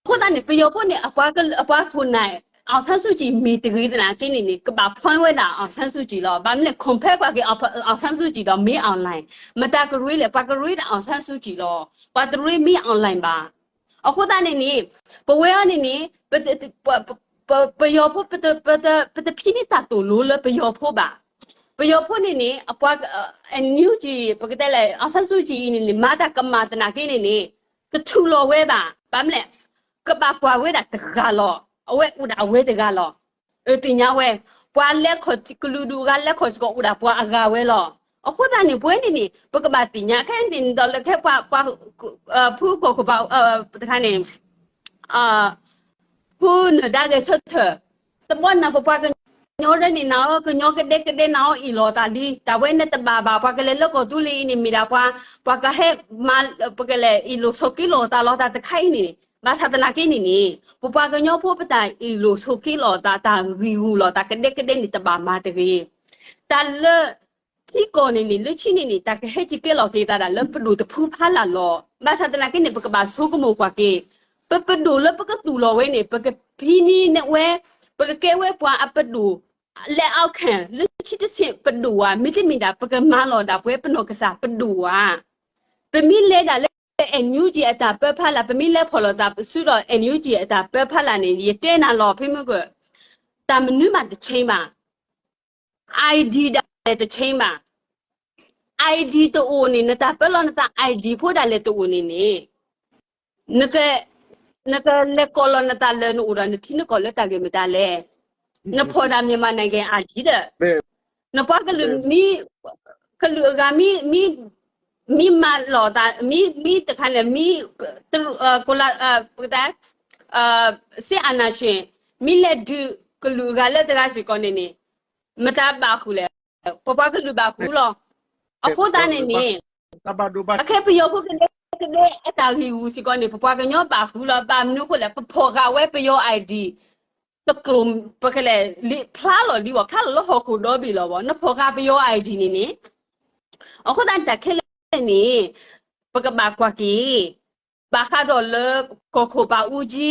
ဃိသတးန့ၣ် ပယီၤဖိန့ၣ် အပှၤခိၣ်နၢ် အောင်ဆန်းစုကြည် မ့ၢ်တဂ့ၤသနာ်က့န့ၣ်န့ၣ် ကဘၣ် point ဝဲဒၣ် အောင်ဆန်းစုကြည် လီၤ. ဘၣ်မနုၤလဲၣ် compare ကွၢ်က့ၤ အောင်ဆန်းစုကြည် ဒီး မင်းအောင်လှိုင် မတၤကရ့လဲၣ်, ပှၤကရ့ဒၣ် အောင်ဆန်းစုကြည် လီၤ. ပှၤတရ့ မင်းအောင်လှိုင် ဘၣ်. အဃိသတးန့ၣ်န့ၣ် ပဝဲအံၤန့ၣ်န့ၣ် ပယီၤဖိ ပတဖံးန့ၢ်တၢ်သိၣ်လိလၢပယီၤဖိဘၣ်. ပယီၤဖိန့ၣ်န့ၣ် အပှၤ NUG ပကတဲလဲၣ် အောင်ဆန်းစုကြည် အံၤန့ၣ်န့ၣ် မၤတၢ်ကမၣ်သနာ်က့န့ၣ်န့ၣ် ကထူးလီၤဝဲဘၣ်. ဘၣ်မနုၤလဲၣ် ကဘၣ်ကွၢ်ဝဲဒၣ်တဂၤလီၤ. အဝဲအိၣ်ဒၣ်အဝဲတဂၤလီၤ. သ့ၣ်ညါဝဲ ပှၤလဲၤခီၣ် ကလုာ်ဒူၣ်အဂၤလဲၤခီၣ်စ့ၢ်ကီး အိၣ်ဒၣ်ပှၤအဂၤဝဲလီၤ. အဃိသတးန့ၣ် ပဝဲန့ၣ်န့ၣ် ပကဘၣ်သ့ၣ်ညါခဲန့ၣ်ဒီးလၢခဲပှၤ ပှၤ ဖုကီၢ်ခိၣ်ဘၣ် တခါန့ၣ် ဖုနၢၤဒါဂဲၤဆၢထၢၣ် တဘျီနၤပပှၤကညီရဲန့ၣ် နၤအီၤကညီကဒဲကဒဲ နၤအီၤအ့ၣ်လိာ်သးလံ တၢ်ဝဲန့ၣ်တဘၣ်ဘၣ် ပှၤကလဲၤလၢကီၢ်သူလ့ၤအံၤန့ၣ် မ့ၢ်ဒၣ်ပှၤ ပှၤကဟဲမၤ ပကလဲၤအ့ၣ်လိာ်ဆိးက့လိာ်သးလီၤတၢ်တခါအံၤန့ၣ် ဘၣ်ဆၣ်သနာ်က့န့ၣ်န့ၣ် ပပှၤကညီဖိပတၢ်အ့ၣ်လိာ်ဆိးက့လိာ်သး တၢ်ဂံၢ်ဂူာ်လိာ်သးကဒဲကဒဲန့ၣ် တဘၣ်မၤတဂ့ၤ တၢ်လၢ ထံကီၢ်န့ၣ်န့ၣ် လၢခံန့ၣ်န့ၣ် တၢ်ကဟဲက့ၤကဲလီၤက့ၤသးဒၣ်လၢပဒိၣ်တဖုဖးလၢ်လီၤ. ဘၣ်ဆၣ်သနာ်က့န့ၣ် ပကဘၣ်ဆိကမိၣ်ကွၢ်က့ၤ ပပဒိၣ်လၢပကသူၣ်လီၤဝဲန့ၣ် ပကဖံးန့ၢ်ဝဲ ပကကဲဝဲပှၤအပဒိၣ် လၢအီၣ်ခၢၣ် လၢခံတဆ့ၣ်ပဒိၣ်ဧါ မ့တမ့ၢ်ဒၣ် ပကမၤလီၤဒၣ်ပဝဲပနီၢ်ကစၢ်ပဒိၣ်ဧါ. ပမ့ၢ်လဲၤဒၣ်လၢ NUG အတၢ်ပၢဖးလၢ် ပမ့ၢ်လဲၤဖီၣ်လိာ်သးပစုဒီး NUG အတၢ်ပၢဖးလၢ်န့ၣ် ယတဲနၤလီၤ ဖဲမုၢ်က တၢ်မနုၤမးတ change ဘၣ် ID ဒၣ်လဲာ်တ change ဘၣ် ID တအိၣ်န့ၣ် နတၢ်ပၢလီၤနသး ID ဖိဒၣ်လဲာ်တအိၣ်န့ၣ်န့ၣ် နက နကလဲၤကိးလီၤနသးလၢနအိၣ်ဒီးနထံနကီၢ်လၢတၢ်ဂ့ၢ်မတၤလဲၣ်. နဖီၣ်ဒၣ် မြန်မာနိုင်ငံ ID ဒီး နပှၤကလုာ်မ့ၢ် ကလုာ်အဂၤမ့ၢ် မ့ၢ်မၤလီၤသး မ့ၢ် မ့ၢ်တခါန့ၣ် မ့ၢ် တရူး ကလ စစ်အာဏာရှင် မ့ၢ်လဲၤဒုးကလုာ်အဂၤလၢတဂၤစ့ၢ်ကီးန့ၣ်န့ၣ် မတၤဘၣ်ဃုာ်လဲၣ်. ပပှၤကလုာ်ဘၣ်ဃုလီၤ. အဃိသတးန့ၣ်န့ၣ် အခဲပယီၤဖိကဒဲကဒဲအတၢ်ဂံၢ်ဂူာ်စ့ၢ်ကီးန့ၣ် ပပှၤကညီဘၣ်ဃုလီၤ. ဘၣ်မနုၤအဃိလဲၣ် ပဖီၣ်ဃာ်ဝဲပယီၤ ID တကျိၤ ပကလဲၤလံ ဖျါလီၤလံဘၣ် ဖျါလီၤလၢဟီၣ်ခိၣ်ဒီဘ့ၣ်လီၤဘၣ် နဖီၣ်ဃာ်ပယီၤ ID န့ၣ်န့ၣ် အဃိသတးန့ၣ် တၢ်ခဲလၢာ်န့ၣ် ပကဘၣ်ကွၢ်က့ၤ ဘၣ်ဃးဒီးလၢ ကီၢ်ခိၣ်ဘၣ်အူကၠံ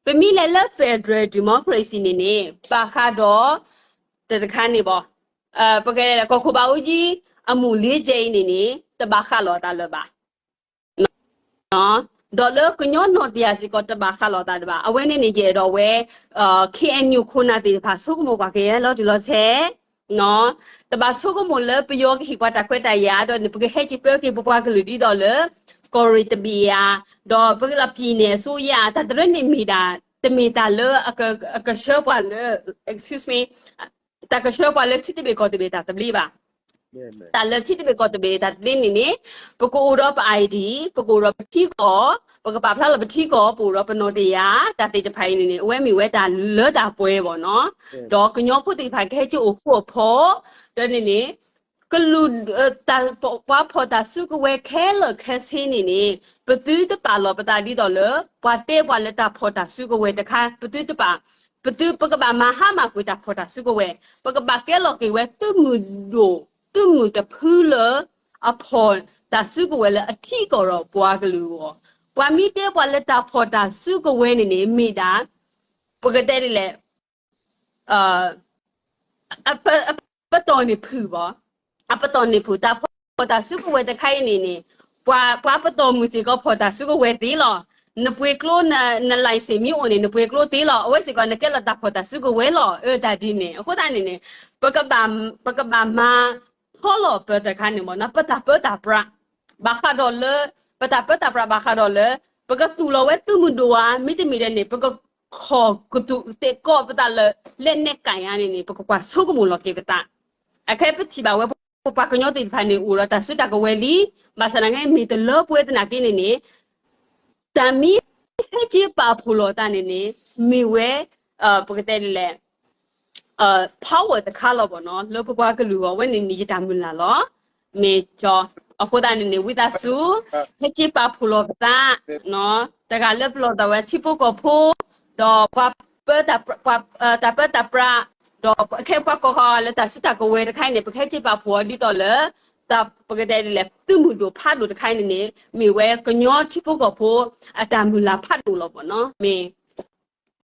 ပမ့ၢ်လဲၤလၢ federal democracy န့ၣ်န့ၣ် ဘၣ်ဃးဒီး တတခါန့ၣ်ဘၣ် ပကလဲၤ ကီၢ်ခိၣ်ဘၣ်အူကၠံ အမူၢ်လ့ကဲအံၤန့ၣ်န့ၣ် တဘၣ်ဃးလိာ်အသးလၢၤဘၣ် ဒီးလၢကညီနီၢ်တယၢ်စ့ၢ်ကီးတဘၣ်ဃးလိာ်သးတဘၣ်. အဝဲန့ၣ်န့ၣ် ယအဲၣ်ဒိးဝဲ KNU ခိၣ်နၢ်သ့ၣ်တဖၣ် ဆိကမိၣ်ကွၢ်က့ၤလီၤတံၢ်လီၤဆဲး တဘၣ်ဆိကမိၣ်လၢပယီၤကဟ့ၣ်ပှၤတၢ်ခွဲးတၢ်ယာ် ဒီးန့ၣ် ပကဟဲက့ၤပၢက့ၤပပှၤကလုာ်ဒ်သိးလၢ ကီၢ်ရ့ၣ်တဘ့ၣ်ဧါ, ဒီးပကလီၤ ပြည်နယ်အစိုးရ တၢ်တရၢန့ၣ်မ့ၢ်ဒၣ် တမ့ၢ်တၢ်လၢအကဆှၢပှၤလၢ excuse me တၢ်ကဆှၢပှၤလၢထံတဘ့ၣ်ကီၢ်တဘ့ၣ်တၢ်သဘျ့ဘၣ်. တၢ်လၢထံတဘ့ၣ်ကီၢ်တဘ့ၣ်တၢ်သဘျ့န့ၣ်န့ၣ် ပကအိၣ်ဒီးပ ID, ပကအိၣ်ဒီးပထံကီၢ်, ပကပာ်ဖျါလီၤပထံကီၢ်, ပအိၣ်ဒီးပနီၢ်တယၢ် တၢ်သ့ၣ်တဖၣ်အံၤန့ၣ်န့ၣ် အဝဲမ့ၢ်ဝဲတၢ်လၢတၢ်ပှဲၤဘၣ်နီၤ. ဒီးကညီဖိသ့ၣ်တဖၣ်ကဟဲက့ၤအိၣ်ဃူအိၣ်ဖိး, ဒီးန့ၣ်န့ၣ် ကလုာ် ပှၤဖီၣ်တၢ်စုကဝဲၤခဲလၢာ်ခဲဆ့န့ၣ်န့ၣ် ပသုတပာ်လီၤပသးဒ်သိးလၢ ပှၤတဲပှၤလၢတၢ်ဖီၣ်တၢ်စုကဝဲၤတခါ ပသုတပာ် ပသု ပကဘၣ်မၤဟါမၢ်ကွံာ်တၢ်ဖီၣ်တၢ်စုကဝဲၤ, ပကဘၣ်ကဲလီၤက့ၤဝဲသုးမုၢ်ဒိၣ် သုးမုၢ်တဖုလၢ အဖီၣ်တၢ်စုကဝဲၤလၢအထံကီၢ်ဒီးပှၤကလုာ်အဂီၢ်, ပှၤမ့ၢ်တဲပှၤလၢတၢ်ဖီၣ်တၢ်စုကဝဲၤန့ၣ်န့ၣ် မ့ၢ်ဒၣ် ပကတဲဒ်လဲၣ် အပတီၢ်န့ၣ်ဖုၣ်ဘၣ်, အပတီၢ်န့ၣ်ဖုၣ် တၢ်ဖီၣ်တၢ်စုကဝဲၤတခါအံၤန့ၣ်န့ၣ် ပှၤ ပှၤပတီၢ်မုၢ်စ့ၢ်ကီးဖီၣ်တၢ်စုကဝဲၤသ့လီၤ. နပှ့ၤကျိ န license မ့ၢ်အိၣ်န့ၣ် နပှ့ၤကျိသ့လီၤ. အဝဲစ့ၢ်ကီး နကဲလီၤတၢ်ဖီၣ်တၢ်စုကဝဲၤလီၤ. အၢ တၢ်ဒ်န့ၣ် အဃိသတးန့ၣ်န့ၣ် ပကဘၣ် ပကဘၣ်မၤထီလီၤပတခါန့ၣ်ဘၣ်နီၤ ပတၢ်ပၢတၢ်ပြး ဘၣ်ဃးဒီးလၢ ပတၢ်ပၢတၢ်ပြးဘၣ်ဃးဒီးလၢ ပကသူၣ်လီၤဝဲသုးမုၢ်ဒိၣ်ဧါ မ့တမ့ၢ်ဒ်န့ၣ် ပကခိးကသူးသ့ၣ်ကီးပသးလၢ လက်နက်ကိုင် ဧါန့ၣ်န့ၣ် ပကကွၢ်ဆိကမိၣ်လီၤက့ၤပသး. အခဲပထံၣ်ဘၣ်ဝဲ ပပှၤကညီသ့ၣ်တဖၣ်န့ၣ် အိၣ်ဒီးတၢ်စုတၢ်ကဝဲၤလံ, ဘၣ်ဆၣ်သနာ်က့ မ့ၢ်တလၢပှဲၤသနာ်က့န့ၣ်န့ၣ် တၢ်မ့ၢ်ဟဲက့ၤပာ်ဖှိၣ်လိာ်သးန့ၣ်န့ၣ် မ့ၢ်ဝဲ ပကတဲဒ်လဲၣ် power တခါလီၤဘၣ်နီၤ လၢပပှၤကလုာ်အဂီၢ် အဝဲန့ၣ်န့ၣ်ယတၢ်မုၢ်လၢ်လီၤ. မ့ၢ်ကၠီ အဃိသတးန့ၣ်န့ၣ် ဝံသးစူၤ ဟဲက့ၤပာ်ဖှိၣ်လိာ်ပသး တဂၤလၢပလီၢ်သးဝဲထံဖိကီၢ်ဖိ ဒီးပှၤပၢ တၢ်ပၢတၢ်ပြး ဒီးခဲပှၤကိးဂၤလၢတၢ်စုတၢ်ကဝဲၤတခါအံၤန့ၣ် ပကဟဲက့ၤပာ်ဖှိၣ်အီၤဒ်သိးလၢ ပကတဲဒ်လဲၣ် သုးမုၢ်ဒိၣ်ဖးဒိၣ်တခါအံၤန့ၣ်န့ၣ် မ့ၢ်ဝဲကညီထံဖိကီၢ်ဖိ အတၢ်မုၢ်လၢ်ဖးဒိၣ်လီၤဘၣ်နီၤ မ့ၢ်